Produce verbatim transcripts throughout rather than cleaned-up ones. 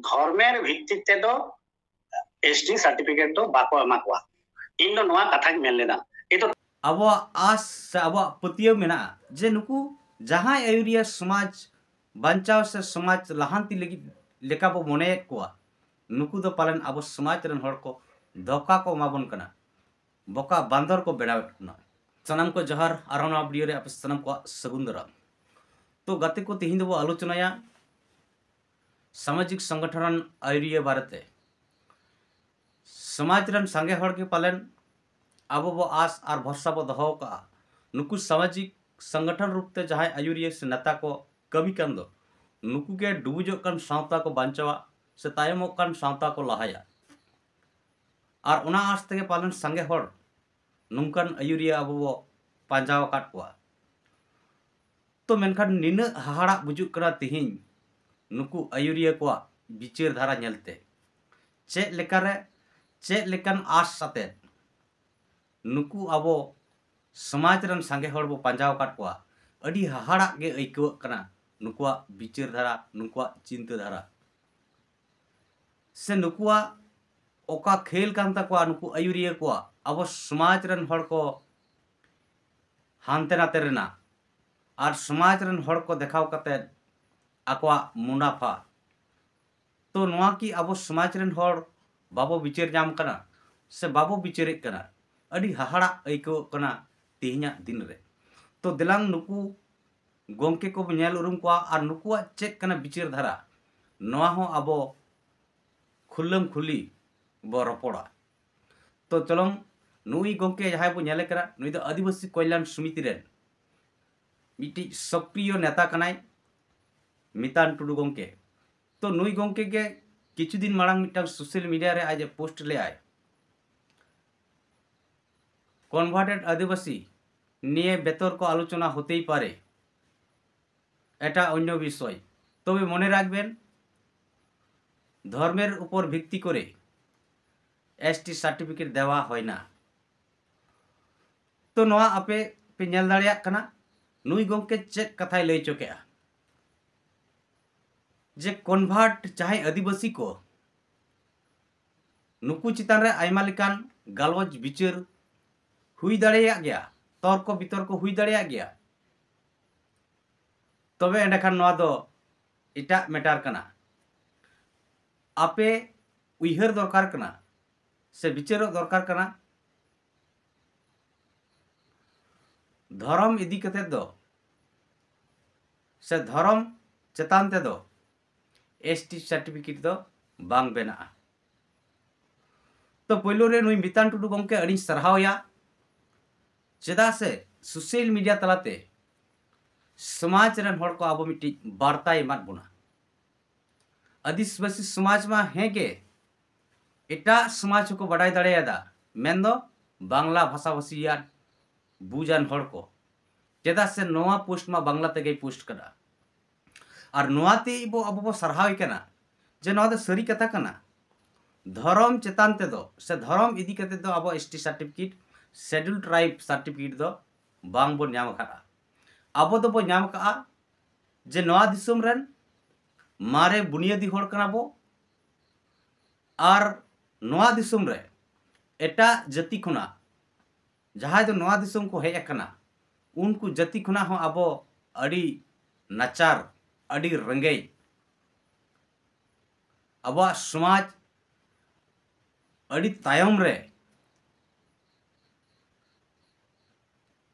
ᱫᱷᱚᱨᱢᱮᱨ ᱵᱷᱤᱛᱛᱤ ᱛᱮᱫᱚ ST certificate ᱫᱚ ᱵᱟᱠᱚ ᱮᱢᱟ ᱠᱚᱣᱟ᱾ ᱤᱧ ᱫᱚ ᱱᱚᱣᱟ ᱠᱟᱛᱷᱟᱧ ᱢᱮᱱ ᱞᱮᱫᱟ᱾ ᱱᱤᱛᱚᱜ ᱟᱵᱚᱣᱟᱜ ᱟᱥ ᱥᱮ ᱟᱵᱚᱣᱟᱜ ᱯᱟᱹᱛᱭᱟᱹᱣ ᱢᱮᱱᱟᱜᱼᱟ ᱡᱮ ᱱᱩᱠᱩ ᱡᱟᱦᱟᱸᱭ ᱟᱹᱭᱩᱨᱤᱭᱟᱹ ᱥᱚᱢᱟᱡᱽ ᱵᱟᱧᱪᱟᱣ ᱥᱮ ᱥᱚᱢᱟᱡᱽ ᱞᱟᱦᱟᱱᱛᱤ ᱞᱟᱹᱜᱤᱫ ᱞᱮᱠᱟ ᱵᱚ ᱢᱚᱱᱮᱭᱮᱫ ᱠᱚᱣᱟ, ᱱᱩᱠᱩ ᱫᱚ ᱯᱟᱞᱮᱱ ᱟᱵᱚ ᱥᱚᱢᱟᱡᱽ ᱨᱮᱱ ᱦᱚᱲ ᱠᱚ ᱫᱷᱳᱠᱟ ᱠᱚ ᱮᱢᱟ ᱵᱚᱱ ᱠᱟᱱᱟ, ᱵᱚᱠᱟ ᱵᱟᱱᱫᱚᱨ ᱠᱚ ᱵᱮᱱᱟᱣᱮᱫ ᱵᱚᱱᱟ᱾ ᱥᱟᱱᱟᱢ ᱠᱚ ᱡᱚᱦᱟᱨ, ᱟᱨ ᱱᱚᱣᱟ ᱵᱷᱤᱰᱤᱭᱳ ᱨᱮ ᱟᱯᱮ ᱥᱟᱱᱟᱢ ᱠᱚᱣᱟᱜ ᱥᱟᱹᱜᱩᱱ ᱫᱟᱨᱟᱢ᱾ ᱛᱚ ᱜᱟᱛᱮ ᱠᱚ, ᱛᱮᱦᱮᱧ ᱫᱚᱵᱚ ᱟᱞᱳᱪᱚᱱᱟᱭᱟ ᱥᱟᱢᱟᱡᱤᱠ ᱥᱚᱝᱜᱚᱴᱷᱚᱱ ᱟᱹᱭᱩᱨᱤᱭᱟᱹ ᱵᱟᱨᱮᱛᱮ᱾ ᱥᱚᱢᱟᱡᱽ ᱨᱮᱱ ᱥᱟᱸᱜᱮ ᱦᱚᱲ ᱜᱮ ᱯᱟᱞᱮᱱ ᱟᱵᱚ ᱵᱚ ᱟᱥ ᱟᱨ ᱵᱷᱚᱨᱥᱟ ᱵᱚ ᱫᱚᱦᱚ ᱟᱠᱟᱫᱼᱟ᱾ ᱱᱩᱠᱩ ᱥᱟᱢᱟᱡᱤᱠ ᱥᱚᱝᱜᱚᱴᱷᱚᱱ ᱨᱩᱯ ᱛᱮ ᱡᱟᱦᱟᱸᱭ ᱟᱹᱭᱩᱨᱤᱭᱟᱹ ᱥᱮ ᱱᱮᱛᱟ ᱠᱚ ᱠᱟᱹᱢᱤ ᱠᱟᱱ ᱫᱚ, ᱱᱩᱠᱩ ᱜᱮ ᱰᱩᱵᱩᱡᱚᱜ ᱠᱟᱱ ᱥᱟᱶᱛᱟ ᱠᱚ ᱵᱟᱧᱪᱟᱣᱟ ᱥᱮ ᱛᱟᱭᱚᱢᱚᱜ ᱠᱟᱱ ᱥᱟᱶᱛᱟ ᱠᱚ ᱞᱟᱦᱟᱭᱟ᱾ ᱟᱨ ᱚᱱᱟ ᱟᱥ ᱛᱮᱜᱮ ᱯᱟᱞᱮᱱ ᱥᱟᱸᱜᱮ ᱦᱚᱲ ᱱᱚᱝᱠᱟᱱ ᱟᱹᱭᱩᱨᱤᱭᱟᱹ ᱟᱵᱚ ᱵᱚ ᱯᱟᱸᱡᱟ ᱟᱠᱟᱫ ᱠᱚᱣᱟ᱾ ᱛᱚ ᱢᱮᱱᱠᱷᱟᱱ ᱱᱤᱱᱟᱹᱜ ᱦᱟᱦᱟᱲᱟᱜ ᱵᱩᱡᱩᱜ ᱠᱟᱱᱟ ᱛᱤᱦᱤᱧ ᱱᱩᱠᱩ ᱟᱹᱭᱩᱨᱤᱭᱟᱹ ᱠᱚᱣᱟᱜ ᱵᱤᱪᱟᱹᱨ ᱫᱷᱟᱨᱟ ᱧᱮᱞᱛᱮ᱾ ᱪᱮᱫ ᱞᱮᱠᱟᱨᱮ, ᱪᱮᱫ ᱞᱮᱠᱟᱱ ᱟᱥ ᱟᱛᱮᱫ ᱱᱩᱠᱩ ᱟᱵᱚ ᱥᱚᱢᱟᱡᱽ ᱨᱮᱱ ᱥᱟᱸᱜᱮ ᱦᱚᱲ ᱵᱚ ᱯᱟᱸᱡᱟ ᱟᱠᱟᱫ ᱠᱚᱣᱟ? ᱟᱹᱰᱤ ᱦᱟᱦᱟᱲᱟᱜ ᱜᱮ ᱟᱹᱭᱠᱟᱹᱣᱟᱹᱜ ᱠᱟᱱᱟ ᱱᱩᱠᱩᱣᱟᱜ ᱵᱤᱪᱟᱹᱨ ᱫᱷᱟᱨᱟ, ᱱᱩᱠᱩᱣᱟᱜ ᱪᱤᱱᱛᱟᱹ ᱫᱷᱟᱨᱟ᱾ ᱥᱮ ᱱᱩᱠᱩᱣᱟᱜ ᱚᱠᱟ ᱠᱷᱮᱞ ᱠᱟᱱ ᱛᱟᱠᱚᱣᱟ, ᱱᱩᱠᱩ ᱟᱹᱭᱩᱨᱤᱭᱟᱹ ᱠᱚᱣᱟᱜ ᱟᱵᱚ ᱥᱚᱢᱟᱡᱽ ᱨᱮᱱ ᱦᱚᱲ ᱠᱚ ᱦᱟᱱᱛᱮ ᱱᱟᱛᱮ ᱨᱮᱱᱟᱜ ᱟᱨ ᱥᱚᱢᱟᱡᱽ ᱨᱮᱱ ᱦᱚᱲ ᱠᱚ ᱫᱮᱠᱷᱟᱣ ᱠᱟᱛᱮᱫ ᱟᱠᱚᱣᱟᱜ ᱢᱩᱱᱟᱯᱷᱟ᱾ ᱛᱚ ᱱᱚᱣᱟ ᱠᱤ ᱟᱵᱚ ᱥᱚᱢᱟᱡᱽ ᱨᱮᱱ ᱦᱚᱲ ᱵᱟᱵᱚ ᱵᱤᱪᱟᱹᱨ ᱧᱟᱢ ᱠᱟᱱᱟ ᱥᱮ ᱵᱟᱵᱚ ᱵᱤᱪᱟᱹᱨᱮᱫ ᱠᱟᱱᱟ? ᱟᱹᱰᱤ ᱦᱟᱦᱟᱲᱟᱜ ᱟᱹᱭᱠᱟᱹᱣᱚᱜ ᱠᱟᱱᱟ ᱛᱮᱦᱮᱧᱟᱜ ᱫᱤᱱ ᱨᱮ᱾ ᱛᱚ ᱫᱮᱞᱟᱝ ᱱᱩᱠᱩ ᱜᱚᱢᱠᱮ ᱠᱚᱵᱚ ᱧᱮᱞ ᱩᱨᱩᱢ ᱠᱚᱣᱟ ᱟᱨ ᱱᱩᱠᱩᱣᱟᱜ ᱪᱮᱫ ᱠᱟᱱᱟ ᱵᱤᱪᱟᱹᱨ ᱫᱷᱟᱨᱟ, ᱱᱚᱣᱟ ᱦᱚᱸ ᱟᱵᱚ ᱠᱷᱩᱞᱟᱹᱢ ᱠᱷᱩᱞᱤ ᱵᱚ ᱨᱚᱯᱚᱲᱟ᱾ ᱛᱚ ᱪᱚᱞᱚᱝ, ᱱᱩᱭ ᱜᱚᱢᱠᱮ ᱡᱟᱦᱟᱸᱭ ᱵᱚ ᱧᱮᱞᱮ ᱠᱟᱱᱟ, ᱱᱩᱭ ᱫᱚ ᱟᱹᱫᱤᱵᱟᱹᱥᱤ ᱠᱚᱞᱭᱟᱱ ᱥᱚᱢᱤᱛᱤ ᱨᱮᱱ ᱢᱤᱫᱴᱤᱡ ᱥᱚᱠᱨᱤᱭᱚ ᱱᱮᱛᱟ ᱠᱟᱱᱟᱭ, ᱢᱤᱛᱟᱱ ᱴᱩᱰᱩ ᱜᱚᱢᱠᱮ᱾ ᱛᱚ ᱱᱩᱭ ᱜᱚᱢᱠᱮ ᱜᱮ ᱠᱤᱪᱷᱩ ᱫᱤᱱ ᱢᱟᱲᱟᱝ ᱢᱤᱫᱴᱟᱝ ᱥᱳᱥᱟᱞ ᱢᱤᱰᱤᱭᱟ ᱨᱮ ᱟᱡ ᱮ ᱯᱳᱥᱴ ᱞᱮᱫᱟᱭ, ᱠᱚᱱᱵᱷᱟᱨᱴᱮᱰ ᱟᱹᱫᱤᱵᱟᱹᱥᱤ ᱱᱤᱭᱮ ᱵᱮᱛᱚᱨ ᱠᱚ ᱟᱞᱳᱪᱚᱱᱟ ᱦᱚᱛᱮᱭ ᱯᱟᱨᱮ, ᱮᱴᱟ ᱚᱱᱭᱚ ᱵᱤᱥᱚᱭ, ᱛᱚᱵᱮ ᱢᱚᱱᱮ ᱨᱟᱠᱷᱵᱮᱱ, ᱫᱷᱚᱨᱢᱮᱨ ᱩᱯᱚᱨ ᱵᱷᱤᱛᱛᱤ ᱠᱚᱨᱮ ᱮᱥᱴᱤ ᱥᱟᱨᱴᱤᱯᱷᱤᱠᱮᱴ ᱫᱮᱣᱟ ᱦᱚᱭ ᱱᱟ᱾ ᱛᱚ ᱱᱚᱣᱟ ᱟᱯᱮ ᱯᱮ ᱧᱮᱞ ᱫᱟᱲᱮᱭᱟᱜ ᱠᱟᱱᱟ, ᱱᱩᱭ ᱜᱚᱢᱠᱮ ᱪᱮᱫ ᱠᱟᱛᱷᱟᱭ ᱞᱟᱹᱭ ᱪᱚ ᱠᱮᱜᱼᱟ᱾ ᱡᱮ ᱠᱚᱱᱵᱷᱟᱨᱴ ᱡᱟᱦᱟᱸᱭ ᱟᱹᱫᱤᱵᱟᱹᱥᱤ ᱠᱚ, ᱱᱩᱠᱩ ᱪᱮᱛᱟᱱ ᱨᱮ ᱟᱭᱢᱟ ᱞᱮᱠᱟᱱ ᱜᱟᱞᱚᱪ ᱵᱤᱪᱟᱹᱨ ᱦᱩᱭ ᱫᱟᱲᱮᱭᱟᱜ ᱜᱮᱭᱟ, ᱛᱚᱨᱠᱚ ᱵᱤᱛᱚᱨᱠᱚ ᱦᱩᱭ ᱫᱟᱲᱮᱭᱟᱜ ᱜᱮᱭᱟ᱾ ᱛᱚᱵᱮ ᱮᱸᱰᱮᱠᱷᱟᱱ ᱱᱚᱣᱟ ᱫᱚ ᱮᱴᱟᱜ ᱢᱮᱴᱟᱨ ᱠᱟᱱᱟ᱾ ᱟᱯᱮ ᱩᱭᱦᱟᱹᱨ ᱫᱚᱨᱠᱟᱨ ᱠᱟᱱᱟ ᱥᱮ ᱵᱤᱪᱟᱹᱨᱚᱜ ᱫᱚᱨᱠᱟᱨ ᱠᱟᱱᱟ, ᱫᱷᱚᱨᱚᱢ ᱤᱫᱤ ᱠᱟᱛᱮ ᱫᱚ ᱥᱮ ᱫᱷᱚᱨᱚᱢ ᱪᱮᱛᱟᱱ ᱛᱮᱫᱚ ᱮᱥ ᱴᱤ ᱥᱟᱨᱴᱤᱯᱷᱤᱠᱮᱴ ᱫᱚ ᱵᱟᱝ ᱵᱮᱱᱟᱜᱼᱟ᱾ ᱛᱚ ᱯᱳᱭᱞᱳ ᱨᱮ ᱱᱩᱭ ᱢᱤᱛᱟᱱ ᱴᱩᱰᱩ ᱜᱚᱢᱠᱮ ᱟᱹᱰᱤᱧ ᱥᱟᱨᱦᱟᱣᱭᱟ, ᱪᱮᱫᱟᱜ ᱥᱮ ᱥᱳᱥᱟᱞ ᱢᱤᱰᱤᱭᱟ ᱛᱟᱞᱟᱛᱮ ᱥᱚᱢᱟᱡᱽ ᱨᱮᱱ ᱦᱚᱲ ᱠᱚ ᱟᱵᱚ ᱢᱤᱫᱴᱤᱡ ᱵᱟᱨᱛᱟᱭ ᱮᱢᱟᱫ ᱵᱚᱱᱟ᱾ ᱟᱹᱫᱤᱵᱟᱹᱥᱤ ᱥᱚᱢᱟᱡᱽ ᱢᱟ ᱦᱮᱸ ᱜᱮ, ᱮᱴᱟᱜ ᱥᱚᱢᱟᱡᱽ ᱦᱚᱸᱠᱚ ᱵᱟᱰᱟᱭ ᱫᱟᱲᱮᱭᱟᱫᱟ, ᱢᱮᱱᱫᱚ ᱵᱟᱝᱞᱟ ᱵᱷᱟᱥᱟᱵᱷᱟᱥᱤᱭᱟᱱ ᱵᱩᱡᱟᱱ ᱦᱚᱲ ᱠᱚ, ᱪᱮᱫᱟᱜ ᱥᱮ ᱱᱚᱣᱟ ᱯᱳᱥᱴ ᱢᱟ ᱵᱟᱝᱞᱟ ᱛᱮᱜᱮᱭ ᱯᱳᱥᱴ ᱠᱟᱫᱟ᱾ ᱟᱨ ᱱᱚᱣᱟ ᱛᱮ ᱟᱵᱚ, ᱟᱵᱚ ᱵᱚ ᱥᱟᱨᱦᱟᱣᱮ ᱠᱟᱱᱟ ᱡᱮ ᱱᱚᱣᱟ ᱫᱚ ᱥᱟᱹᱨᱤ ᱠᱟᱛᱷᱟ ᱠᱟᱱᱟ᱾ ᱫᱷᱚᱨᱚᱢ ᱪᱮᱛᱟᱱ ᱛᱮᱫᱚ ᱥᱮ ᱫᱷᱚᱨᱚᱢ ᱤᱫᱤ ᱠᱟᱛᱮ ᱫᱚ ᱟᱵᱚ S T certificate, schedule tribe certificate ᱫᱚ ᱵᱟᱝ ᱵᱚᱱ ᱧᱟᱢ ᱟᱠᱟᱫᱼᱟ᱾ ᱟᱵᱚ ᱫᱚᱵᱚ ᱧᱟᱢ ᱟᱠᱟᱫᱼᱟ ᱡᱮ ᱱᱚᱣᱟ ᱫᱤᱥᱚᱢ ᱨᱮᱱ ᱢᱟᱨᱮ ᱵᱩᱱᱤᱭᱟᱹᱫᱤ ᱦᱚᱲ ᱠᱟᱱᱟ ᱵᱚ, ᱟᱨ ᱱᱚᱣᱟ ᱫᱤᱥᱚᱢ ᱨᱮ ᱮᱴᱟᱜ ᱡᱟᱹᱛᱤ ᱠᱷᱚᱱᱟᱜ, ᱡᱟᱦᱟᱸᱭ ᱫᱚ ᱱᱚᱣᱟ ᱫᱤᱥᱚᱢ ᱠᱚ ᱦᱮᱡ ᱟᱠᱟᱱᱟ, ᱩᱱᱠᱩ ᱡᱟᱹᱛᱤ ᱠᱷᱚᱱᱟᱜ ᱦᱚᱸ ᱟᱵᱚ ᱟᱹᱰᱤ ᱱᱟᱪᱟᱨ, ᱟᱹᱰᱤ ᱨᱮᱸᱜᱮᱡ, ᱟᱵᱚᱣᱟᱜ ᱥᱚᱢᱟᱡᱽ ᱟᱹᱰᱤ ᱛᱟᱭᱚᱢ ᱨᱮ᱾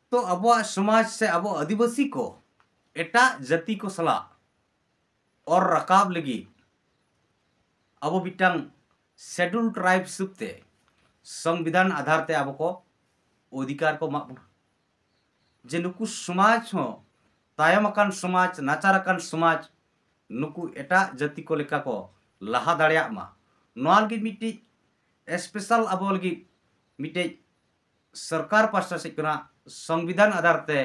ᱛᱚ ᱟᱵᱚᱣᱟᱜ ᱥᱚᱢᱟᱡᱽ ᱥᱮ ᱟᱵᱚ ᱟᱹᱫᱤᱵᱟᱹᱥᱤ ᱠᱚ ᱮᱴᱟᱜ ᱡᱟᱹᱛᱤ ᱠᱚ ᱥᱟᱞᱟᱜ ᱚᱨ ᱨᱟᱠᱟᱵ ᱞᱟᱹᱜᱤᱫ ᱟᱵᱚ ᱢᱤᱫᱴᱟᱝ ᱥᱮᱰᱩᱞ ᱴᱨᱟᱭᱤᱵᱽ ᱦᱤᱥᱟᱹᱵ ᱛᱮ ᱥᱚᱝᱵᱤᱫᱷᱟᱱ ᱟᱫᱷᱟᱨ ᱛᱮ ᱟᱵᱚ ᱠᱚ ᱚᱫᱷᱤᱠᱟᱨ ᱠᱚ ᱮᱢᱟᱜ ᱵᱚᱱᱟ, ᱡᱮ ᱱᱩᱠᱩ ᱥᱚᱢᱟᱡᱽ ᱦᱚᱸ, ᱛᱟᱭᱚᱢ ᱟᱠᱟᱱ ᱥᱚᱢᱟᱡᱽ, ᱱᱟᱪᱟᱨ ᱟᱠᱟᱱ ᱥᱚᱢᱟᱡᱽ, ᱱᱩᱠᱩ ᱮᱴᱟᱜ ᱡᱟᱹᱛᱤ ᱠᱚ ᱞᱮᱠᱟ ᱠᱚ ᱞᱟᱦᱟ ᱫᱟᱲᱮᱭᱟᱜ ᱢᱟ᱾ ᱱᱚᱣᱟ ᱞᱟᱹᱜᱤᱫ ᱢᱤᱫᱴᱤᱡ ᱥᱯᱮᱥᱟᱞ ᱟᱵᱚ ᱞᱟᱹᱜᱤᱫ ᱢᱤᱫᱴᱤᱡ ᱥᱚᱨᱠᱟᱨ ᱯᱟᱥᱴᱟ ᱥᱮᱫ ᱠᱷᱚᱱᱟᱜ ᱥᱚᱝᱵᱤᱫᱷᱟᱱ ᱟᱫᱷᱟᱨ ᱛᱮ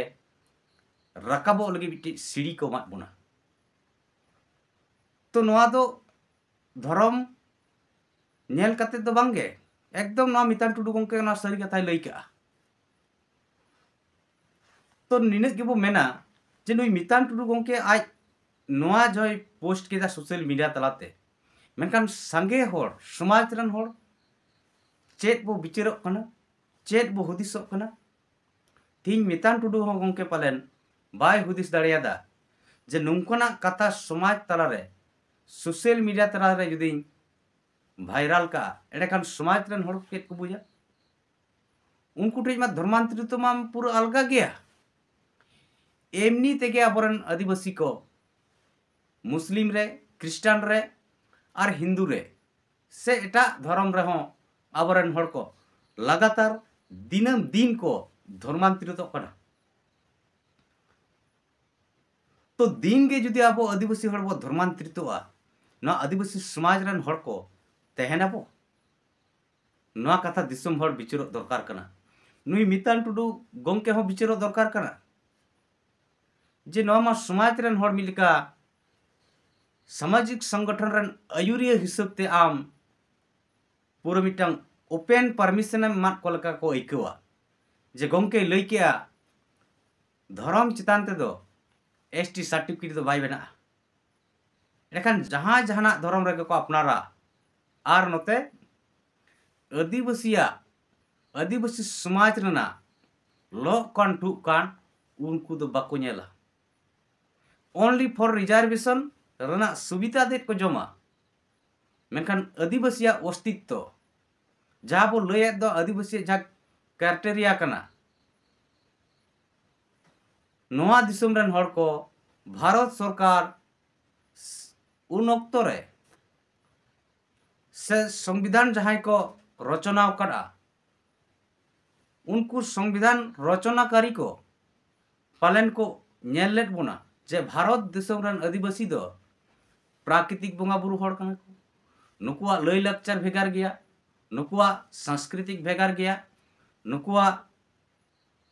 ᱨᱟᱠᱟᱵᱚᱜ ᱞᱟᱹᱜᱤᱫ ᱢᱤᱫᱴᱤᱡ ᱥᱤᱲᱤ ᱠᱚ ᱮᱢᱟᱫ ᱵᱚᱱᱟ᱾ ᱛᱚ ᱱᱚᱣᱟ ᱫᱚ ᱫᱷᱚᱨᱚᱢ ᱧᱮᱞ ᱠᱟᱛᱮ ᱫᱚ ᱵᱟᱝᱜᱮ, ᱮᱠᱫᱚᱢ ᱱᱚᱣᱟ ᱢᱤᱛᱟᱱ ᱴᱩᱰᱩ ᱜᱚᱢᱠᱮ ᱱᱚᱣᱟ ᱥᱟᱹᱨᱤ ᱠᱟᱛᱷᱟᱭ ᱞᱟᱹᱭ ᱠᱟᱜᱼᱟ᱾ ᱛᱚ ᱱᱤᱱᱟᱹᱜ ᱜᱮᱵᱚ ᱢᱮᱱᱟ ᱡᱮ ᱱᱩᱭ ᱢᱤᱛᱟᱱ ᱴᱩᱰᱩ ᱜᱚᱢᱠᱮ ᱟᱡ ᱱᱚᱣᱟ ᱡᱚᱭ ᱯᱳᱥᱴ ᱠᱮᱫᱟ ᱥᱳᱥᱟᱞ ᱢᱤᱰᱤᱭᱟ ᱛᱟᱞᱟᱛᱮ, ᱢᱮᱱᱠᱷᱟᱱ ᱥᱟᱸᱜᱮ ᱦᱚᱲ, ᱥᱚᱢᱟᱡᱽ ᱨᱮᱱ ᱦᱚᱲ ᱪᱮᱫ ᱵᱚ ᱵᱤᱪᱟᱹᱨᱚᱜ ᱠᱟᱱᱟ, ᱪᱮᱫ ᱵᱚ ᱦᱩᱫᱤᱥᱚᱜ ᱠᱟᱱᱟ? ᱛᱤᱦᱤᱧ ᱢᱤᱛᱟᱱ ᱴᱩᱰᱩ ᱦᱚᱸ ᱜᱚᱢᱠᱮ ᱯᱟᱞᱮᱱ ᱵᱟᱭ ᱦᱩᱫᱤᱥ ᱫᱟᱲᱮᱭᱟᱫᱟ ᱡᱮ ᱱᱚᱝᱠᱟᱱᱟᱜ ᱠᱟᱛᱷᱟ ᱥᱚᱢᱟᱡᱽ ᱛᱟᱞᱟᱨᱮ, ᱥᱳᱥᱟᱞ ᱢᱤᱰᱤᱭᱟ ᱛᱟᱞᱟᱨᱮ ᱡᱩᱫᱤᱧ ᱵᱷᱟᱭᱨᱟᱞ ᱠᱟᱜᱼᱟ, ᱮᱸᱰᱮᱠᱷᱟᱱ ᱥᱚᱢᱟᱡᱽ ᱨᱮᱱ ᱦᱚᱲ ᱠᱚ ᱪᱮᱫ ᱠᱚ ᱵᱩᱡᱟ? ᱩᱱᱠᱩ ᱴᱷᱮᱱ ᱢᱟ ᱫᱷᱚᱨᱢᱟᱱᱛᱚᱨᱤᱛᱚ ᱢᱟ ᱯᱩᱨᱟᱹ ᱟᱞᱜᱟ ᱜᱮᱭᱟ᱾ ᱮᱢᱱᱤ ᱛᱮᱜᱮ ᱟᱵᱚᱨᱮᱱ ᱟᱹᱫᱤᱵᱟᱹᱥᱤ ᱠᱚ ᱢᱩᱥᱞᱤᱢ ᱨᱮ, ᱠᱷᱨᱤᱥᱴᱟᱱ ᱨᱮ ᱟᱨ ᱦᱤᱱᱫᱩ ᱨᱮ ᱥᱮ ᱮᱴᱟᱜ ᱫᱷᱚᱨᱚᱢ ᱨᱮᱦᱚᱸ ᱟᱵᱚᱨᱮᱱ ᱦᱚᱲ ᱠᱚ ᱞᱟᱜᱟᱛᱟᱨ ᱫᱤᱱᱟᱹᱢ ᱫᱤᱱ ᱠᱚ ᱫᱷᱚᱨᱢᱟᱱᱛᱚᱨᱤᱛᱚᱜ ᱠᱟᱱᱟ᱾ ᱛᱚ ᱫᱤᱱ ᱜᱮ ᱡᱩᱫᱤ ᱟᱵᱚ ᱟᱹᱫᱤᱵᱟᱹᱥᱤ ᱦᱚᱲ ᱵᱚ ᱫᱷᱚᱨᱢᱟᱱᱛᱚᱨᱤᱛᱚᱜᱼᱟ, ᱱᱚᱣᱟ ᱟᱹᱫᱤᱵᱟᱹᱥᱤ ᱥᱚᱢᱟᱡᱽ ᱨᱮᱱ ᱦᱚᱲ ᱠᱚ ᱛᱟᱦᱮᱱᱟᱵᱚ? ᱱᱚᱣᱟ ᱠᱟᱛᱷᱟ ᱫᱤᱥᱚᱢ ᱦᱚᱲ ᱵᱤᱪᱟᱹᱨᱚᱜ ᱫᱚᱨᱠᱟᱨ ᱠᱟᱱᱟ᱾ ᱱᱩᱭ ᱢᱤᱛᱟᱱ ᱴᱩᱰᱩ ᱜᱚᱢᱠᱮ ᱦᱚᱸ ᱵᱤᱪᱟᱹᱨᱚᱜ ᱫᱚᱨᱠᱟᱨ ᱠᱟᱱᱟ ᱡᱮ ᱱᱚᱣᱟ ᱢᱟ ᱥᱚᱢᱟᱡᱽ ᱨᱮᱱ ᱦᱚᱲ ᱢᱤᱫ ᱞᱮᱠᱟ ᱥᱟᱢᱟᱡᱤᱠ ᱥᱚᱝᱜᱚᱴᱷᱚᱱ ᱨᱮᱱ ᱟᱹᱭᱩᱨᱤᱭᱟᱹ ᱦᱤᱥᱟᱹᱵ ᱛᱮ ᱟᱢ ᱯᱩᱨᱟᱹ ᱢᱤᱫᱴᱟᱝ ᱳᱯᱮᱱ ᱯᱟᱨᱢᱤᱥᱚᱱ ᱮᱢ ᱮᱢᱟᱫ ᱠᱚ ᱞᱮᱠᱟ ᱠᱚ ᱟᱹᱭᱠᱟᱹᱣᱟ᱾ ᱡᱮ ᱜᱚᱢᱠᱮᱭ ᱞᱟᱹᱭ ᱠᱮᱜᱼᱟ, ᱫᱷᱚᱨᱚᱢ ᱪᱮᱛᱟᱱ ᱛᱮᱫᱚ ᱮᱥ ᱴᱤ ᱥᱟᱨᱴᱤᱯᱷᱤᱠᱮᱴ ᱫᱚ ᱵᱟᱭ ᱵᱮᱱᱟᱜᱼᱟ᱾ ᱮᱸᱰᱮᱠᱷᱟᱱ ᱡᱟᱦᱟᱸᱭ ᱡᱟᱦᱟᱱᱟᱜ ᱫᱷᱚᱨᱚᱢ ᱨᱮᱜᱮ ᱠᱚ ᱟᱯᱱᱟᱨᱟ, ᱟᱨ ᱱᱚᱛᱮ ᱟᱹᱫᱤᱵᱟᱹᱥᱤᱭᱟᱜ, ᱟᱹᱫᱤᱵᱟᱹᱥᱤ ᱥᱚᱢᱟᱡᱽ ᱨᱮᱱᱟᱜ ᱞᱚᱜ ᱠᱟᱱ ᱴᱷᱩᱜ ᱠᱟᱱ ᱩᱱᱠᱩ ᱫᱚ ᱵᱟᱠᱚ ᱧᱮᱞᱟ᱾ Only for reservation ᱨᱮᱱᱟᱜ ᱥᱩᱵᱤᱫᱷᱟ ᱛᱮᱫ ᱠᱚ ᱡᱚᱢᱟ, ᱢᱮᱱᱠᱷᱟᱱ ᱟᱹᱫᱤᱵᱟᱹᱥᱤᱭᱟᱜ ᱚᱥᱛᱤᱛᱛᱚ, ᱡᱟᱦᱟᱸ ᱵᱚ ᱞᱟᱹᱭᱮᱫ ᱫᱚ ᱟᱹᱫᱤᱵᱟᱹᱥᱤᱭᱟᱜ ᱡᱟᱦᱟᱸ ᱠᱨᱟᱭᱴᱮᱨᱤᱭᱟ ᱠᱟᱱᱟ, ᱱᱚᱣᱟ ᱫᱤᱥᱚᱢ ᱨᱮᱱ ᱦᱚᱲ ᱠᱚ ᱵᱷᱟᱨᱚᱛ ᱥᱚᱨᱠᱟᱨ ᱩᱱ ᱚᱠᱛᱚ ᱨᱮ ᱥᱮ ᱥᱚᱝᱵᱤᱫᱷᱟᱱ ᱡᱟᱦᱟᱸᱭ ᱠᱚ ᱨᱚᱪᱚᱱᱟ ᱟᱠᱟᱫᱼᱟ, ᱩᱱᱠᱩ ᱥᱚᱝᱵᱤᱫᱷᱟᱱ ᱨᱚᱪᱚᱱᱟᱠᱟᱨᱤ ᱠᱚ ᱯᱟᱞᱮᱱ ᱠᱚ ᱧᱮᱞ ᱞᱮᱫ ᱵᱚᱱᱟ ᱡᱮ ᱵᱷᱟᱨᱚᱛ ᱫᱤᱥᱚᱢ ᱨᱮᱱ ᱟᱹᱫᱤᱵᱟᱹᱥᱤ ᱫᱚ ᱯᱨᱟᱠᱨᱤᱛᱤᱠ ᱵᱚᱸᱜᱟ ᱵᱩᱨᱩ ᱦᱚᱲ ᱠᱟᱱᱟ ᱠᱚ᱾ ᱱᱩᱠᱩᱣᱟᱜ ᱞᱟᱹᱭ ᱞᱟᱠᱪᱟᱨ ᱵᱷᱮᱜᱟᱨ ᱜᱮᱭᱟ, ᱱᱩᱠᱩᱣᱟᱜ ᱥᱟᱝᱥᱠᱨᱤᱛᱤᱠ ᱵᱷᱮᱜᱟᱨ ᱜᱮᱭᱟ, ᱱᱩᱠᱩᱣᱟᱜ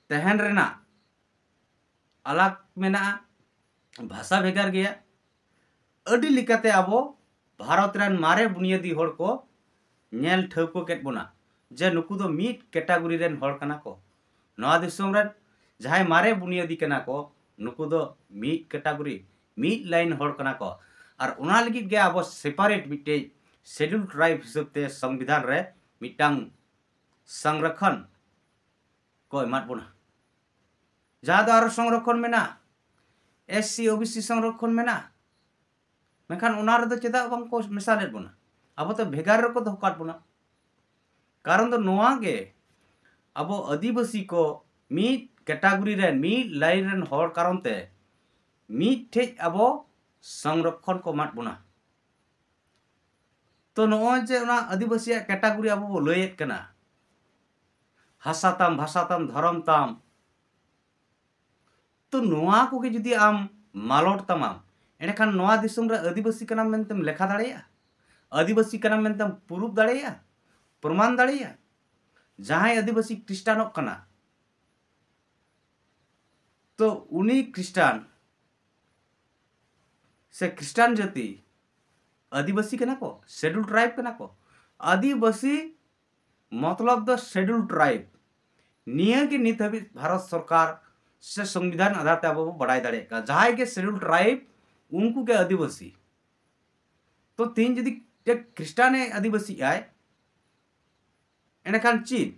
ᱛᱟᱦᱮᱱ ᱨᱮᱱᱟᱜ ᱟᱞᱟᱜᱽ ᱢᱮᱱᱟᱜᱼᱟ, ᱵᱷᱟᱥᱟ ᱵᱷᱮᱜᱟᱨ ᱜᱮᱭᱟ᱾ ᱟᱹᱰᱤ ᱞᱮᱠᱟᱛᱮ ᱟᱵᱚ ᱵᱷᱟᱨᱚᱛ ᱨᱮᱱ ᱢᱟᱨᱮ ᱵᱩᱱᱤᱭᱟᱹᱫᱤ ᱦᱚᱲ ᱠᱚ ᱧᱮᱞ ᱴᱷᱟᱹᱣᱠᱟᱹ ᱠᱮᱫ ᱵᱚᱱᱟ ᱡᱮ ᱱᱩᱠᱩ ᱫᱚ ᱢᱤᱫ ᱠᱮᱴᱟᱜᱚᱨᱤ ᱨᱮᱱ ᱦᱚᱲ ᱠᱟᱱᱟ ᱠᱚ᱾ ᱱᱚᱣᱟ ᱫᱤᱥᱚᱢ ᱨᱮᱱ ᱡᱟᱦᱟᱸᱭ ᱢᱟᱨᱮ ᱵᱩᱱᱤᱭᱟᱹᱫᱤ ᱠᱟᱱᱟ ᱠᱚ, ᱱᱩᱠᱩ ᱫᱚ ᱢᱤᱫ ᱠᱮᱴᱟᱜᱚᱨᱤ, ᱢᱤᱫ ᱞᱟᱭᱤᱱ ᱦᱚᱲ ᱠᱟᱱᱟ ᱠᱚ᱾ ᱟᱨ ᱚᱱᱟ ᱞᱟᱹᱜᱤᱫ ᱜᱮ ᱟᱵᱚ ᱥᱮᱯᱟᱨᱮᱴ ᱢᱤᱫᱴᱮᱡ ᱥᱮᱰᱩᱞ ᱴᱨᱟᱭᱤᱵᱽ ᱦᱤᱥᱟᱹᱵ ᱛᱮ ᱥᱚᱝᱵᱤᱫᱷᱟᱱ ᱨᱮ ᱢᱤᱫᱴᱟᱝ ᱥᱚᱝᱨᱚᱠᱷᱚᱱ ᱠᱚ ᱮᱢᱟᱫ ᱵᱚᱱᱟ, ᱡᱟᱦᱟᱸ ᱫᱚ ᱟᱨᱚ ᱥᱚᱝᱨᱚᱠᱷᱚᱱ ᱢᱮᱱᱟᱜᱼᱟ, S C O B C ᱥᱚᱝᱨᱚᱠᱷᱚᱱ ᱢᱮᱱᱟᱜᱼᱟ᱾ ᱢᱮᱱᱠᱷᱟᱱ ᱚᱱᱟ ᱨᱮᱫᱚ ᱪᱮᱫᱟᱜ ᱵᱟᱝ ᱠᱚ ᱢᱮᱥᱟ ᱞᱮᱫ ᱵᱚᱱᱟ? ᱟᱵᱚ ᱫᱚ ᱵᱷᱮᱜᱟᱨ ᱨᱮᱠᱚ ᱫᱚᱦᱚ ᱠᱟᱫ ᱵᱚᱱᱟ᱾ ᱠᱟᱨᱚᱱ ᱫᱚ ᱱᱚᱣᱟ ᱜᱮ, ᱟᱵᱚ ᱟᱹᱫᱤᱵᱟᱹᱥᱤ ᱠᱚ ᱢᱤᱫ ᱠᱮᱴᱟᱜᱚᱨᱤ ᱨᱮᱱ, ᱢᱤᱫ ᱞᱟᱭᱤᱱ ᱨᱮᱱ ᱦᱚᱲ ᱠᱟᱨᱚᱱ ᱛᱮ ᱢᱤᱫᱴᱷᱮᱡ ᱟᱵᱚ ᱥᱚᱝᱨᱚᱠᱷᱚᱱ ᱠᱚ ᱮᱢᱟᱫ ᱵᱚᱱᱟ᱾ ᱛᱚ ᱱᱚᱜᱼᱚᱭ ᱡᱮ ᱚᱱᱟ ᱟᱹᱫᱤᱵᱟᱹᱥᱤᱭᱟᱜ ᱠᱮᱴᱟᱜᱚᱨᱤ ᱟᱵᱚ ᱵᱚ ᱞᱟᱹᱭᱮᱫ ᱠᱟᱱᱟ, ᱦᱟᱥᱟ ᱛᱟᱢ, ᱵᱷᱟᱥᱟ ᱛᱟᱢ, ᱫᱷᱚᱨᱚᱢ ᱛᱟᱢ, ᱛᱚ ᱱᱚᱣᱟ ᱠᱚᱜᱮ ᱡᱩᱫᱤ ᱟᱢ ᱢᱟᱞᱚᱴ ᱛᱟᱢᱟᱢ, ᱮᱸᱰᱮᱠᱷᱟᱱ ᱱᱚᱣᱟ ᱫᱤᱥᱚᱢ ᱨᱮ ᱟᱹᱫᱤᱵᱟᱹᱥᱤ ᱠᱟᱱᱟᱢ ᱢᱮᱱᱛᱮᱢ ᱞᱮᱠᱷᱟ ᱫᱟᱲᱮᱭᱟᱜᱼᱟ? ᱟᱹᱫᱤᱵᱟᱹᱥᱤ ᱠᱟᱱᱟᱢ ᱢᱮᱱᱛᱮᱢ ᱯᱩᱨᱩᱵ ᱫᱟᱲᱮᱭᱟᱜᱼᱟ, ᱯᱨᱚᱢᱟᱱ ᱫᱟᱲᱮᱭᱟᱜᱼᱟ? ᱡᱟᱦᱟᱸᱭ ᱟᱹᱫᱤᱵᱟᱹᱥᱤ ᱠᱷᱨᱤᱥᱴᱟᱱᱚᱜ ᱠᱟᱱᱟ, ᱛᱚ ᱩᱱᱤ ᱠᱷᱨᱤᱥᱴᱟᱱ ᱥᱮ ᱠᱷᱨᱤᱥᱴᱟᱱ ᱡᱟᱹᱛᱤ ᱟᱹᱫᱤᱵᱟᱹᱥᱤ ᱠᱟᱱᱟ ᱠᱚ, ᱥᱮᱰᱩᱞ ᱴᱨᱟᱭᱤᱵᱽ ᱠᱟᱱᱟ ᱠᱚ᱾ ᱟᱹᱫᱤᱵᱟᱹᱥᱤ ᱢᱚᱛᱞᱚᱵ ᱫᱚ ᱥᱮᱰᱩᱞ ᱴᱨᱟᱭᱤᱵᱽ᱾ ᱱᱤᱭᱟᱹ ᱜᱮ ᱱᱤᱛ ᱦᱟᱹᱵᱤᱡ ᱵᱷᱟᱨᱚᱛ ᱥᱚᱨᱠᱟᱨ ᱥᱮ ᱥᱚᱝᱵᱤᱫᱷᱟᱱ ᱟᱫᱷᱟᱨ ᱛᱮ ᱟᱵᱚ ᱵᱚ ᱵᱟᱰᱟᱭ ᱫᱟᱲᱮᱭᱟᱜ ᱠᱟᱱᱟ, ᱡᱟᱦᱟᱸᱭ ᱜᱮ ᱥᱮᱰᱩᱞ ᱴᱨᱟᱭᱤᱵᱽ, ᱩᱱᱠᱩ ᱜᱮ ᱟᱹᱫᱤᱵᱟᱹᱥᱤ᱾ ᱛᱚ ᱛᱮᱦᱮᱧ ᱡᱩᱫᱤ ᱢᱤᱫᱴᱮᱱ ᱠᱷᱨᱤᱥᱴᱟᱱᱮ ᱟᱹᱫᱤᱵᱟᱹᱥᱤᱜ ᱟᱭ, ᱮᱸᱰᱮᱠᱷᱟᱱ ᱪᱮᱫ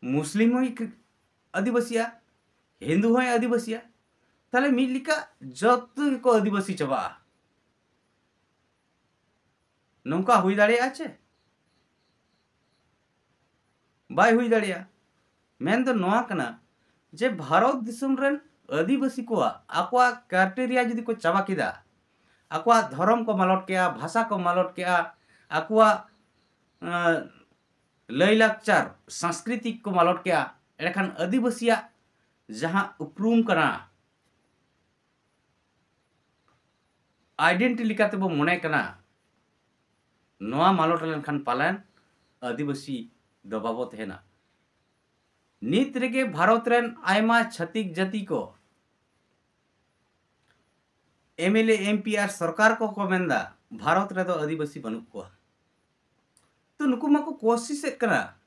ᱢᱩᱥᱞᱤᱢ ᱦᱚᱸᱭ ᱠᱷᱨᱤ-, ᱟᱹᱫᱤᱵᱟᱹᱥᱤᱜᱼᱟ, ᱦᱤᱱᱫᱩ ᱦᱚᱸᱭ ᱟᱹᱫᱤᱵᱟᱹᱥᱤᱜᱼᱟ? ᱛᱟᱦᱞᱮ ᱢᱤᱫ ᱞᱮᱠᱟ ᱡᱚᱛᱚ ᱜᱮᱠᱚ ᱟᱹᱫᱤᱵᱟᱹᱥᱤ ᱪᱟᱵᱟᱜᱼᱟ᱾ ᱱᱚᱝᱠᱟ ᱦᱩᱭ ᱫᱟᱲᱮᱭᱟᱜᱼᱟ ᱪᱮ? ᱵᱟᱭ ᱦᱩᱭ ᱫᱟᱲᱮᱭᱟᱜᱼᱟ᱾ ᱢᱮᱱ ᱫᱚ ᱱᱚᱣᱟ ᱠᱟᱱᱟ ᱡᱮ ᱵᱷᱟᱨᱚᱛ ᱫᱤᱥᱚᱢ ᱨᱮᱱ ᱟᱹᱫᱤᱵᱟᱹᱥᱤ ᱠᱚᱣᱟᱜ ᱟᱠᱚᱣᱟᱜ ᱠᱨᱟᱭᱴᱮᱨᱤᱭᱟ ᱡᱩᱫᱤ ᱠᱚ ᱪᱟᱵᱟ ᱠᱮᱫᱟ, ᱟᱠᱚᱣᱟᱜ ᱫᱷᱚᱨᱚᱢ ᱠᱚ ᱢᱟᱞᱚᱴ ᱠᱮᱜᱼᱟ, ᱵᱷᱟᱥᱟ ᱠᱚ ᱢᱟᱞᱚᱴ ᱠᱮᱜᱼᱟ, ᱟᱠᱚᱣᱟᱜ, ᱟᱸ, ᱞᱟᱹᱭᱼᱞᱟᱠᱪᱟᱨ, ᱥᱟᱝᱥᱠᱨᱤᱛᱤᱠ ᱠᱚ ᱢᱟᱞᱚᱴ ᱠᱮᱜᱼᱟ, ᱮᱸᱰᱮᱠᱷᱟᱱ ᱟᱹᱫᱤᱵᱟᱹᱥᱤᱭᱟᱜ ᱡᱟᱦᱟᱸ ᱩᱯᱨᱩᱢ ᱠᱟᱱᱟ, ᱟᱭᱰᱮᱱᱴᱤ ᱞᱮᱠᱟᱛᱮ ᱵᱚ ᱢᱚᱱᱮ ᱠᱟᱱᱟ, ᱱᱚᱣᱟ ᱢᱟᱞᱚᱴ ᱞᱮᱱᱠᱷᱟᱱ ᱯᱟᱞᱮᱱ ᱟᱹᱫᱤᱵᱟᱹᱥᱤ ᱫᱚ ᱵᱟᱵᱚ ᱛᱟᱦᱮᱱᱟ᱾ ᱱᱤᱛ ᱨᱮᱜᱮ ᱵᱷᱟᱨᱚᱛ ᱨᱮᱱ ᱟᱭᱢᱟ ᱪᱷᱟᱹᱛᱤᱠ ᱡᱟᱹᱛᱤ ᱠᱚ, M L A, M P R ᱥᱚᱨᱠᱟᱨ ᱠᱚᱠᱚ ᱢᱮᱱᱫᱟ, ᱵᱷᱟᱨᱚᱛ ᱨᱮᱫᱚ ᱟᱹᱫᱤᱵᱟᱹᱥᱤ ᱵᱟᱹᱱᱩᱜ ᱠᱚᱣᱟ᱾ ᱛᱚ ᱱᱩᱠᱩ ᱢᱟᱠᱚ ᱠᱳᱥᱤᱥᱮᱫ ᱠᱟᱱᱟ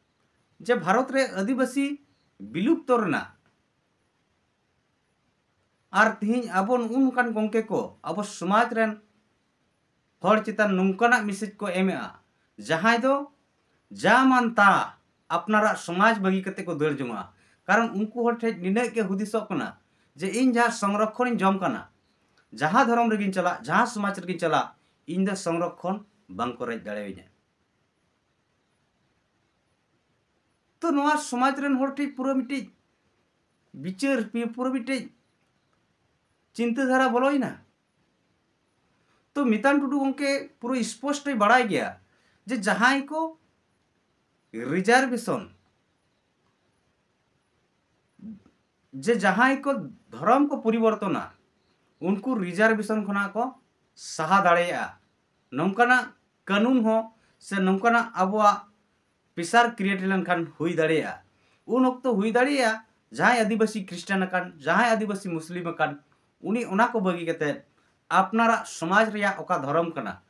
ᱡᱮ ᱵᱷᱟᱨᱚᱛ ᱨᱮ ᱟᱹᱫᱤᱵᱟᱹᱥᱤ ᱵᱤᱞᱩᱯᱛᱚ ᱨᱮᱱᱟᱜ᱾ ᱟᱨ ᱛᱤᱦᱤᱧ ᱟᱵᱚ ᱱᱩᱜᱼᱩ ᱱᱚᱝᱠᱟᱱ ᱜᱚᱢᱠᱮ ᱠᱚ ᱟᱵᱚ ᱥᱚᱢᱟᱡᱽ ᱨᱮᱱ ᱦᱚᱲ ᱪᱮᱛᱟᱱ ᱱᱚᱝᱠᱟᱱᱟᱜ ᱢᱮᱥᱮᱡᱽ ᱠᱚ ᱮᱢᱮᱜᱼᱟ, ᱡᱟᱦᱟᱸᱭ ᱫᱚ ᱡᱟ ᱢᱟᱱ ᱛᱟ ᱟᱯᱱᱟᱨᱟᱜ ᱥᱚᱢᱟᱡᱽ ᱵᱟᱹᱜᱤ ᱠᱟᱛᱮ ᱠᱚ ᱫᱟᱹᱲ ᱡᱚᱝᱟ᱾ ᱠᱟᱨᱚᱱ ᱩᱱᱠᱩ ᱦᱚᱲ ᱴᱷᱮᱱ ᱱᱤᱱᱟᱹᱜ ᱜᱮ ᱦᱩᱫᱤᱥᱚᱜ ᱠᱟᱱᱟ ᱡᱮ ᱤᱧ ᱡᱟᱦᱟᱸ ᱥᱚᱝᱨᱚᱠᱷᱚᱱᱤᱧ ᱡᱚᱢ ᱠᱟᱱᱟ, ᱡᱟᱦᱟᱸ ᱫᱷᱚᱨᱚᱢ ᱨᱮᱜᱤᱧ ᱪᱟᱞᱟᱜ, ᱡᱟᱦᱟᱸ ᱥᱚᱢᱟᱡᱽ ᱨᱮᱜᱤᱧ ᱪᱟᱞᱟᱜ, ᱤᱧ ᱫᱚ ᱥᱚᱝᱨᱚᱠᱷᱚᱱ ᱵᱟᱝ ᱠᱚ ᱨᱮᱡ ᱫᱟᱲᱮᱭᱟᱹᱧᱟ᱾ ᱛᱚ ᱱᱚᱣᱟ ᱥᱚᱢᱟᱡᱽ ᱨᱮᱱ ᱦᱚᱲ ᱴᱷᱮᱱ ᱯᱩᱨᱟᱹ ᱢᱤᱫᱴᱤᱡ ᱵᱤᱪᱟᱹᱨ, ᱯᱩᱨᱟᱹ ᱢᱤᱫᱴᱤᱡ ᱪᱤᱱᱛᱟᱹ ᱫᱷᱟᱨᱟ ᱵᱚᱞᱚᱭᱮᱱᱟ᱾ ᱛᱚ ᱢᱤᱛᱟᱱ ᱴᱩᱰᱩ ᱜᱚᱢᱠᱮ ᱯᱩᱨᱟᱹ ᱥᱯᱚᱥᱴᱚᱭ ᱵᱟᱲᱟᱭ ᱜᱮᱭᱟ ᱡᱮ ᱡᱟᱦᱟᱸᱭ ᱠᱚ ᱨᱤᱡᱟᱨᱵᱷᱮᱥᱚᱱ, ᱡᱮ ᱡᱟᱦᱟᱸᱭ ᱠᱚ ᱫᱷᱚᱨᱚᱢ ᱠᱚ ᱯᱚᱨᱤᱵᱚᱨᱛᱚᱱᱟ, ᱩᱱᱠᱩ ᱨᱤᱡᱟᱨᱵᱷᱮᱥᱚᱱ ᱠᱷᱚᱱᱟᱜ ᱠᱚ ᱥᱟᱦᱟ ᱫᱟᱲᱮᱭᱟᱜᱼᱟ᱾ ᱱᱚᱝᱠᱟᱱᱟᱜ ᱠᱟᱹᱱᱩᱱ ᱦᱚᱸ ᱥᱮ ᱱᱚᱝᱠᱟᱱᱟᱜ ᱟᱵᱚᱣᱟᱜ ᱯᱮᱥᱟᱨ ᱠᱨᱤᱭᱮᱴ ᱞᱮᱱᱠᱷᱟᱱ ᱦᱩᱭ ᱫᱟᱲᱮᱭᱟᱜᱼᱟ᱾ ᱩᱱ ᱚᱠᱛᱚ ᱦᱩᱭ ᱫᱟᱲᱮᱭᱟᱜᱼᱟ ᱡᱟᱦᱟᱸᱭ ᱟᱹᱫᱤᱵᱟᱹᱥᱤ ᱠᱷᱨᱤᱥᱴᱟᱱ ᱟᱠᱟᱱ, ᱡᱟᱦᱟᱸᱭ ᱟᱹᱫᱤᱵᱟᱹᱥᱤ ᱢᱩᱥᱞᱤᱢ ᱟᱠᱟᱱ, ᱩᱱᱤ ᱚᱱᱟ ᱠᱚ ᱵᱟᱹᱜᱤ ᱠᱟᱛᱮᱫ ᱟᱯᱱᱟᱨᱟᱜ ᱥᱚᱢᱟᱡᱽ ᱨᱮᱭᱟᱜ ᱚᱠᱟ ᱫᱷᱚᱨᱚᱢ ᱠᱟᱱᱟ,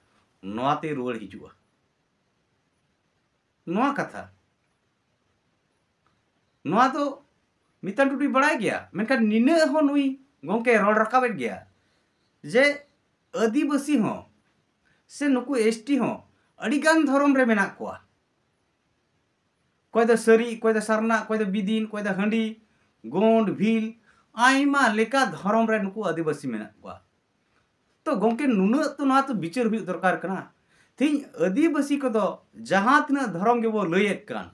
ᱱᱚᱣᱟᱛᱮᱭ ᱨᱩᱣᱟᱹᱲ ᱦᱤᱡᱩᱜᱼᱟ᱾ ᱱᱚᱣᱟ ᱠᱟᱛᱷᱟ, ᱱᱚᱣᱟ ᱫᱚ ᱢᱤᱛᱟᱱ ᱴᱩᱰᱩᱭ ᱵᱟᱲᱟᱭ ᱜᱮᱭᱟ, ᱢᱮᱱᱠᱷᱟᱱ ᱱᱤᱱᱟᱹᱜ ᱦᱚᱸ ᱱᱩᱭ ᱜᱚᱢᱠᱮ ᱨᱚᱲ ᱨᱟᱠᱟᱵᱮᱫ ᱜᱮᱭᱟ ᱡᱮ ᱟᱹᱫᱤᱵᱟᱹᱥᱤ ᱦᱚᱸ ᱥᱮ ᱱᱩᱠᱩ ᱮᱥᱴᱤ ᱦᱚᱸ ᱟᱹᱰᱤᱜᱟᱱ ᱫᱷᱚᱨᱚᱢ ᱨᱮ ᱢᱮᱱᱟᱜ ᱠᱚᱣᱟ᱾ ᱚᱠᱚᱭ ᱫᱚ ᱥᱟᱹᱨᱤ, ᱚᱠᱚᱭ ᱫᱚ ᱥᱟᱨᱱᱟ, ᱚᱠᱚᱭ ᱫᱚ ᱵᱤᱫᱤᱱ, ᱚᱠᱚᱭ ᱫᱚ ᱦᱟᱺᱰᱤ, ᱜᱳᱸᱰ, ᱵᱷᱤᱞ, ᱟᱭᱢᱟ ᱞᱮᱠᱟ ᱫᱷᱚᱨᱚᱢ ᱨᱮ ᱱᱩᱠᱩ ᱟᱹᱫᱤᱵᱟᱹᱥᱤ ᱢᱮᱱᱟᱜ ᱠᱚᱣᱟ᱾ ᱛᱚ ᱜᱚᱢᱠᱮ, ᱱᱩᱱᱟᱹᱜ ᱛᱚ ᱱᱚᱣᱟ ᱛᱚ ᱵᱤᱪᱟᱹᱨ ᱦᱩᱭᱩᱜ ᱫᱚᱨᱠᱟᱨ ᱠᱟᱱᱟ᱾ ᱛᱮᱦᱮᱧ ᱟᱹᱫᱤᱵᱟᱹᱥᱤ ᱠᱚᱫᱚ ᱡᱟᱦᱟᱸ ᱛᱤᱱᱟᱹᱜ ᱫᱷᱚᱨᱚᱢ ᱜᱮᱵᱚ ᱞᱟᱹᱭᱮᱫ ᱠᱟᱱ,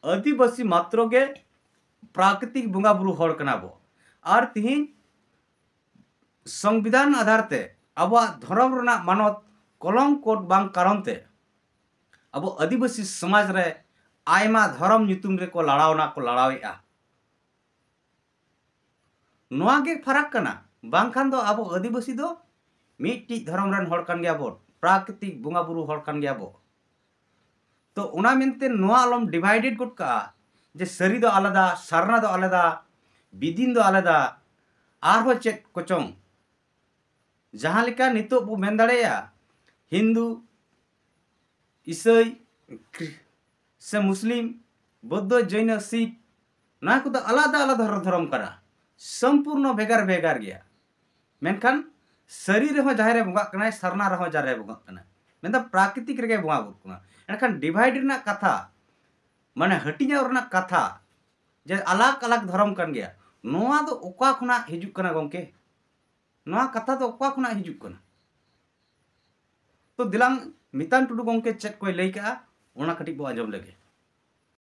ᱟᱹᱫᱤᱵᱟᱹᱥᱤ ᱢᱟᱛᱨᱚ ᱜᱮ ᱯᱨᱟᱠᱨᱤᱛᱤᱠ ᱵᱚᱸᱜᱟ ᱵᱩᱨᱩ ᱦᱚᱲ ᱠᱟᱱᱟ ᱵᱚ᱾ ᱟᱨ ᱛᱮᱦᱮᱧ ᱥᱚᱝᱵᱤᱫᱷᱟᱱ ᱟᱫᱷᱟᱨ ᱛᱮ ᱟᱵᱚᱣᱟᱜ ᱫᱷᱚᱨᱚᱢ ᱨᱮᱱᱟᱜ ᱢᱟᱱᱚᱛ ᱠᱚᱞᱚᱝᱠᱚ ᱵᱟᱝ ᱠᱟᱨᱚᱱ ᱛᱮ ᱟᱵᱚ ᱟᱹᱫᱤᱵᱟᱹᱥᱤ ᱥᱚᱢᱟᱡᱽ ᱨᱮ ᱟᱭᱢᱟ ᱫᱷᱚᱨᱚᱢ ᱧᱩᱛᱩᱢ ᱨᱮᱠᱚ ᱞᱟᱲᱟᱣᱱᱟ, ᱠᱚ ᱞᱟᱲᱟᱣᱮᱫᱼᱟ᱾ ᱱᱚᱣᱟ ᱜᱮ ᱯᱷᱟᱨᱟᱠ ᱠᱟᱱᱟ, ᱵᱟᱝᱠᱷᱟᱱ ᱫᱚ ᱟᱵᱚ ᱟᱹᱫᱤᱵᱟᱹᱥᱤ ᱫᱚ ᱢᱤᱫᱴᱤᱡ ᱫᱷᱚᱨᱚᱢ ᱨᱮᱱ ᱦᱚᱲ ᱠᱟᱱ ᱜᱮᱭᱟ ᱵᱚ, ᱯᱨᱟᱠᱨᱤᱛᱤᱠ ᱵᱚᱸᱜᱟ ᱵᱩᱨᱩ ᱦᱚᱲ ᱠᱟᱱ ᱜᱮᱭᱟ ᱵᱚ᱾ ᱛᱚ ᱚᱱᱟ ᱢᱮᱱᱛᱮ ᱱᱚᱣᱟ ᱟᱞᱚᱢ ᱰᱤᱵᱷᱟᱭᱰᱮᱰ ᱜᱚᱫ ᱠᱟᱜᱼᱟ ᱡᱮ ᱥᱟᱹᱨᱤ ᱫᱚ ᱟᱞᱟᱫᱟ, ᱥᱟᱨᱱᱟ ᱫᱚ ᱟᱞᱟᱫᱟ, ᱵᱤᱫᱤᱱ ᱫᱚ ᱟᱞᱟᱫᱟ, ᱟᱨᱦᱚᱸ ᱪᱮᱫ ᱠᱚᱪᱚᱝ᱾ ᱡᱟᱦᱟᱸ ᱞᱮᱠᱟ ᱱᱤᱛᱚᱜ ᱵᱚ ᱢᱮᱱ ᱫᱟᱲᱮᱭᱟᱜᱼᱟ, ᱦᱤᱱᱫᱩ, ᱤᱥᱟᱹᱭ, ᱠᱷᱨᱤ-, ᱥᱮ ᱢᱩᱥᱞᱤᱢ, ᱵᱳᱫᱽᱫᱷᱚ, ᱡᱚᱭᱱᱚ, ᱥᱤᱠᱷ, ᱱᱚᱣᱟ ᱠᱚᱫᱚ ᱟᱞᱟᱫᱟ ᱟᱞᱟᱫᱟ ᱫᱷᱚᱨᱚᱢ ᱠᱟᱱᱟ᱾ ᱥᱚᱢᱯᱩᱨᱱᱚ ᱵᱷᱮᱜᱟᱨ ᱵᱷᱮᱜᱟᱨ ᱜᱮᱭᱟ᱾ ᱢᱮᱱᱠᱷᱟᱱ ᱥᱟᱹᱨᱤ ᱨᱮᱦᱚᱸ ᱡᱟᱦᱮᱨ ᱨᱮ ᱵᱚᱸᱜᱟᱜ ᱠᱟᱱᱟᱭ, ᱥᱟᱨᱱᱟ ᱨᱮᱦᱚᱸ ᱡᱟᱦᱮᱨ ᱨᱮ ᱵᱚᱸᱜᱟᱜ ᱠᱟᱱᱟᱭ, ᱢᱮᱱᱫᱚ ᱯᱨᱟᱠᱨᱤᱛᱤᱠ ᱨᱮᱜᱮ ᱵᱚᱸᱜᱟ ᱵᱩᱨᱩᱜ ᱠᱟᱱᱟ᱾ ᱮᱱᱠᱷᱟᱱ ᱰᱤᱵᱷᱟᱭᱤᱰ ᱨᱮᱱᱟᱜ ᱠᱟᱛᱷᱟ, ᱢᱟᱱᱮ ᱦᱟᱹᱴᱤᱧᱚᱜ ᱨᱮᱱᱟᱜ ᱠᱟᱛᱷᱟ, ᱡᱮ ᱟᱞᱟᱜᱽ ᱟᱞᱟᱜᱽ ᱫᱷᱚᱨᱚᱢ ᱠᱟᱱ ᱜᱮᱭᱟ, ᱱᱚᱣᱟ ᱫᱚ ᱚᱠᱟ ᱠᱷᱚᱱᱟᱜ ᱦᱤᱡᱩᱜ ᱠᱟᱱᱟ ᱜᱚᱢᱠᱮ? ᱱᱚᱣᱟ ᱠᱟᱛᱷᱟ ᱫᱚ ᱚᱠᱟ ᱠᱷᱚᱱᱟᱜ ᱦᱤᱡᱩᱜ ᱠᱟᱱᱟ? ᱛᱚ ᱫᱮᱞᱟᱝ ᱢᱤᱛᱟᱱ ᱴᱩᱰᱩ ᱜᱚᱢᱠᱮ ᱪᱮᱫ ᱠᱚᱭ ᱞᱟᱹᱭ ᱠᱟᱜᱼᱟ, ᱚᱱᱟ ᱠᱟᱹᱴᱤᱡ ᱵᱚ ᱟᱸᱡᱚᱢ ᱞᱮᱜᱮ᱾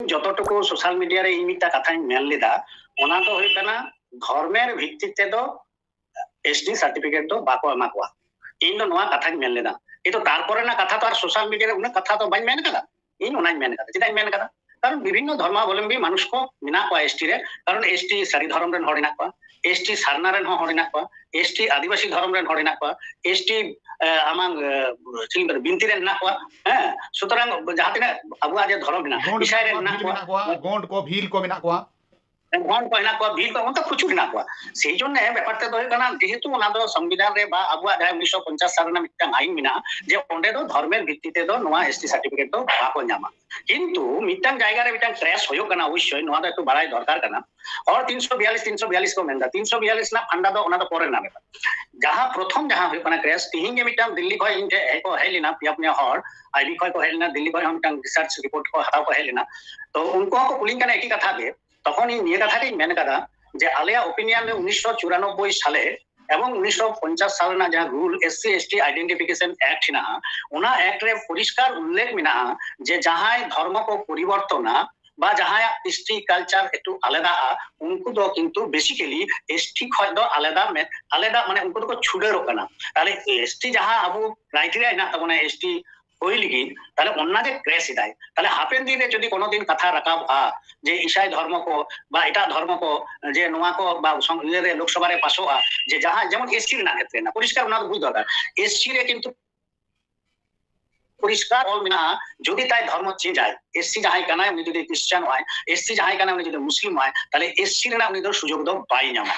ᱡᱚᱛᱚᱴᱩᱠᱩ ᱥᱳᱥᱟᱞ ᱢᱤᱰᱤᱭᱟ ᱨᱮ ᱤᱧ ᱢᱤᱫᱴᱟᱝ ᱠᱟᱛᱷᱟᱧ ᱢᱮᱱ ᱞᱮᱫᱟ, ᱚᱱᱟ ᱫᱚ ᱦᱩᱭᱩᱜ ᱠᱟᱱᱟ ᱫᱷᱚᱨᱢᱮᱨ ᱵᱷᱤᱛᱛᱤ ᱛᱮᱫᱚ ᱮᱥᱴᱤ ᱥᱟᱨᱴᱤᱯᱷᱤᱠᱮᱴ ᱫᱚ ᱵᱟᱠᱚ ᱮᱢᱟ ᱠᱚᱣᱟ᱾ ᱤᱧ ᱫᱚ ᱱᱚᱣᱟ ᱠᱟᱛᱷᱟᱧ ᱢᱮᱱ ᱞᱮᱫᱟ, ᱠᱤᱱᱛᱩ ᱛᱟᱨᱯᱚᱨᱮ ᱨᱮᱱᱟᱜ ᱠᱟᱛᱷᱟ ᱛᱚ ᱟᱨ ᱥᱳᱥᱟᱞ ᱢᱤᱰᱤᱭᱟ ᱨᱮ ᱩᱱᱟᱹᱜ ᱠᱟᱛᱷᱟ ᱫᱚ ᱵᱟᱹᱧ ᱢᱮᱱ ᱠᱟᱫᱟ᱾ ᱤᱧ ᱚᱱᱟᱧ ᱢᱮᱱ ᱠᱟᱫᱟ᱾ ᱪᱮᱫᱟᱜ ᱤᱧ ᱢᱮᱱ ᱠᱟᱫᱟ? ᱠᱟᱨᱚᱱ ᱵᱤᱵᱷᱤᱱᱱᱚ ᱫᱷᱚᱨᱢᱟᱵᱚᱞᱚᱢᱵᱤ ᱢᱟᱱᱩᱥ ᱠᱚ ᱢᱮᱱᱟᱜ ᱠᱚᱣᱟ ᱮᱥᱴᱤ ᱨᱮ, ᱠᱟᱨᱚᱱ ᱮᱥᱴᱤ ᱥᱟᱹᱨᱤ ᱫᱷᱚᱨᱚᱢ ᱨᱮᱱ ᱦᱚᱲ ᱦᱮᱱᱟᱜ ᱠᱚᱣᱟ, ᱮᱥᱴᱤ ᱥᱟᱨᱱᱟ ᱨᱮᱱ ᱦᱚᱸ ᱦᱚᱲ ᱦᱮᱱᱟᱜ ᱠᱚᱣᱟ, ᱮᱥᱴᱤ ᱟᱹᱫᱤᱵᱟᱹᱥᱤ ᱫᱷᱚᱨᱚᱢ ᱨᱮᱱ ᱦᱚᱲ ᱦᱮᱱᱟᱜ ᱠᱚᱣᱟ, ᱮᱥᱴᱤ ᱟᱢᱟᱝ ᱪᱮᱫ ᱤᱧ ᱢᱮᱱᱟ, ᱵᱤᱱᱛᱤ ᱨᱮᱱ ᱦᱮᱱᱟᱜ ᱠᱚᱣᱟ᱾ ᱦᱮᱸ, ᱥᱩᱛᱚᱨᱟᱝ ᱡᱟᱦᱟᱸ ᱛᱤᱱᱟᱹᱜ ᱟᱵᱚᱣᱟᱜ ᱡᱮ ᱫᱷᱚᱨᱚᱢ ᱦᱮᱱᱟᱜ, ᱜᱚᱸᱰ ᱤᱥᱟᱭ ᱨᱮᱱ ᱢᱮᱱᱟᱜ ᱠᱚᱣᱟ, ᱦᱮᱱᱟᱜ ᱠᱚᱣᱟ, ᱵᱷᱤᱞ ᱠᱚ ᱢᱮᱱᱟᱜ ᱠᱚᱣᱟ᱾ ᱦᱮᱸ, ᱜᱚᱸᱰ ᱠᱚ ᱦᱮᱱᱟᱜ ᱠᱚᱣᱟ, ᱵᱷᱤᱞ ᱠᱚ, ᱚᱱᱠᱟ ᱯᱨᱚᱪᱩᱨ ᱦᱮᱱᱟᱜ ᱠᱚᱣᱟ᱾ ᱥᱮᱭ ᱡᱚᱱᱱᱮ ᱵᱮᱯᱟᱨ ᱛᱮᱫᱚ ᱦᱩᱭᱩᱜ ᱠᱟᱱᱟ, ᱡᱮᱦᱮᱛᱩ ᱚᱱᱟ ᱫᱚ ᱥᱚᱝᱵᱤᱫᱷᱟᱱ ᱨᱮ ᱵᱟ ᱟᱵᱚᱣᱟᱜ ᱡᱟᱦᱟᱸ ᱩᱱᱤᱥᱥᱚ ᱯᱚᱧᱪᱟᱥ ᱥᱟᱞ ᱨᱮᱱᱟᱜ ᱢᱤᱫᱴᱟᱝ ᱟᱭᱤᱱ ᱢᱮᱱᱟᱜᱼᱟ, ᱡᱮ ᱚᱸᱰᱮ ᱫᱚ ᱫᱷᱚᱨᱢᱮᱨ ᱵᱷᱤᱛᱛᱤ ᱛᱮᱫᱚ ᱱᱚᱣᱟ ᱮᱥᱴᱤ ᱥᱟᱨᱴᱤᱯᱷᱤᱠᱮᱴ ᱫᱚ ᱵᱟᱠᱚ ᱧᱟᱢᱟ᱾ ᱠᱤᱱᱛᱩ ᱢᱤᱫᱴᱟᱝ ᱡᱟᱭᱜᱟ ᱨᱮ ᱢᱤᱫᱴᱟᱝ ᱠᱨᱮᱥ ᱦᱩᱭᱩᱜ ᱠᱟᱱᱟ, ᱚᱵᱚᱥᱥᱳᱭ ᱱᱚᱣᱟ ᱫᱚ ᱮᱠᱴᱩ ᱵᱟᱲᱟᱭ ᱫᱚᱨᱠᱟᱨ ᱠᱟᱱᱟ᱾ ᱦᱚᱲ ᱛᱤᱱᱥᱚ ᱵᱤᱭᱟᱞᱤᱥ, ᱛᱤᱱᱥᱚ ᱵᱤᱭᱟᱞᱤᱥ ᱠᱚ ᱢᱮᱱᱫᱟ, ᱛᱤᱱᱥᱚ ᱵᱤᱭᱟᱞᱤᱥ ᱨᱮᱱᱟᱜ ᱯᱷᱟᱱᱰᱟ ᱫᱚ ᱚᱱᱟ ᱫᱚ ᱯᱚᱨᱮ ᱨᱮᱱᱟᱜ ᱵᱮᱯᱟᱨ᱾ ᱡᱟᱦᱟᱸ ᱯᱨᱚᱛᱷᱚᱢ ᱡᱟᱦᱟᱸ ᱦᱩᱭᱩᱜ ᱠᱟᱱᱟ ᱠᱨᱮᱥ, ᱛᱤᱦᱤᱧ ᱜᱮ ᱢᱤᱫᱴᱟᱝ ᱫᱤᱞᱞᱤ ᱠᱷᱚᱱ ᱤᱧ ᱴᱷᱮᱱ ᱦᱮᱡ ᱠᱚ ᱦᱮᱡ ᱞᱮᱱᱟ, ᱯᱮᱭᱟ ᱯᱩᱱᱭᱟ ᱦᱚᱲ ᱟᱭᱵᱤ ᱠᱷᱚᱱ ᱠᱚ ᱦᱮᱡ ᱞᱮᱱᱟ, ᱫᱤᱞᱞᱤ ᱠᱷᱚᱱ ᱦᱚᱸ ᱢᱤᱫᱴᱟᱝ ᱨᱤᱥᱟᱨᱪ ᱨᱤᱯᱳᱨᱴ ᱠᱚ ᱦᱟᱛᱟᱣ ᱠᱚ ᱦᱮᱡ ᱞᱮᱱᱟ᱾ ᱛᱚ ᱩᱱᱠᱩ ᱦᱚᱸᱠᱚ ᱠᱩᱞᱤᱧ ᱠᱟᱱᱟ ᱮᱠᱤ ᱠᱟᱛᱷᱟ ᱜᱮ᱾ ᱛᱚᱠᱷᱚᱱ ᱤᱧ ᱱᱤᱭᱟᱹ ᱠᱟᱛᱷᱟ ᱜᱤᱧ ᱢᱮᱱ ᱠᱟᱫᱟ ᱡᱮ ᱟᱞᱮᱭᱟᱜ ᱚᱯᱤᱱᱤᱭᱚᱱ ᱨᱮ ᱩᱱᱤᱥᱥᱚ ᱪᱩᱨᱟᱱᱚᱵᱵᱳᱭ ᱥᱟᱞᱮ ᱮᱵᱚᱝ ᱩᱱᱤᱥᱥᱚ ᱯᱚᱧᱪᱟᱥ ᱥᱟᱞ ᱨᱮᱱᱟᱜ ᱡᱟᱦᱟᱸ rule, S C S T identification act ᱦᱮᱱᱟᱜᱼᱟ, ᱚᱱᱟ ᱮᱠᱴ ᱨᱮ ᱯᱚᱨᱤᱥᱠᱟᱨ ᱩᱞᱞᱮᱠᱷ ᱢᱮᱱᱟᱜᱼᱟ ᱡᱮ ᱡᱟᱦᱟᱸᱭ ᱫᱷᱚᱨᱢᱚ ᱠᱚ ᱯᱚᱨᱤᱵᱚᱨᱛᱚᱱᱟ ᱵᱟ ᱡᱟᱦᱟᱸᱭᱟᱜ ᱠᱨᱤᱥᱴᱤ ᱠᱟᱞᱪᱟᱨ ᱮᱠᱴᱩ ᱟᱞᱟᱫᱟᱜᱼᱟ, ᱩᱱᱠᱩ ᱫᱚ ᱠᱤᱱᱛᱩ ᱵᱮᱥᱤᱠᱮᱞᱤ ᱮᱥ ᱴᱤ ᱠᱷᱚᱱ ᱫᱚ ᱟᱞᱟᱫᱟ ᱢᱮ-, ᱟᱞᱟᱫᱟ, ᱢᱟᱱᱮ ᱩᱱᱠᱩ ᱫᱚᱠᱚ ᱪᱷᱩᱰᱟᱹᱨᱚᱜ ᱠᱟᱱᱟ᱾ ᱛᱟᱦᱞᱮ ᱮᱥ ᱴᱤ ᱡᱟᱦᱟᱸ ᱟᱵᱚ ᱠᱨᱟᱭᱴᱮᱨᱤᱭᱟ ᱦᱮᱱᱟᱜ ᱛᱟᱵᱚᱱᱟ ᱮᱥ ᱴᱤ ᱦᱩᱭ ᱞᱟᱹᱜᱤᱫ, ᱛᱟᱦᱞᱮ ᱚᱱᱟ ᱜᱮ ᱠᱨᱮᱥ ᱮᱫᱟᱭ᱾ ᱛᱟᱦᱞᱮ ᱦᱟᱯᱮᱱ ᱫᱤᱱ ᱨᱮ ᱡᱩᱫᱤ ᱠᱳᱱᱳ ᱫᱤᱱ ᱠᱟᱛᱷᱟ ᱨᱟᱠᱟᱵᱼᱟ ᱡᱮ ᱤᱥᱟᱭ ᱫᱷᱚᱨᱢᱚ ᱠᱚ ᱵᱟ ᱮᱴᱟᱜ ᱫᱷᱚᱨᱢᱚ ᱠᱚ, ᱡᱮ ᱱᱚᱣᱟ ᱠᱚ ᱵᱟ ᱥᱚᱝ-, ᱤᱭᱟᱹ ᱨᱮ ᱞᱳᱠᱥᱚᱵᱷᱟ ᱨᱮ ᱯᱟᱥᱚᱜᱼᱟ, ᱡᱮ ᱡᱟᱦᱟᱸ ᱡᱮᱢᱚᱱ ᱮᱥ ᱥᱤ ᱨᱮᱱᱟᱜ ᱠᱷᱮᱛᱨᱮ ᱨᱮᱱᱟᱜ ᱯᱚᱨᱤᱥᱠᱟᱨ ᱚᱱᱟ ᱫᱚ ᱵᱩᱡᱽ ᱫᱚᱨᱠᱟᱨ, ᱮᱥ ᱥᱤ ᱨᱮ ᱠᱤᱱᱛᱩ ᱯᱚᱨᱤᱥᱠᱟᱨ ᱚᱞ ᱢᱮᱱᱟᱜᱼᱟ, ᱡᱩᱫᱤ ᱛᱟᱭ ᱫᱷᱚᱨᱢᱚ ᱪᱮᱧᱡᱽ ᱟᱭ, ᱮᱥ ᱥᱤ ᱡᱟᱦᱟᱸᱭ ᱠᱟᱱᱟᱭ ᱩᱱᱤ ᱡᱩᱫᱤ ᱠᱨᱤᱥᱪᱟᱱᱚᱜ ᱟᱭ, ᱮᱥ ᱴᱤ ᱡᱟᱦᱟᱸᱭ ᱠᱟᱱᱟᱭ ᱩᱱᱤ ᱡᱩᱫᱤ ᱢᱩᱥᱞᱤᱢᱚᱜ ᱟᱭ, ᱛᱟᱦᱞᱮ ᱮᱥ ᱥᱤ ᱨᱮᱱᱟᱜ ᱩᱱᱤ ᱫᱚ ᱥᱩᱡᱳᱜᱽ ᱫᱚ ᱵᱟᱭ ᱧᱟᱢᱟ᱾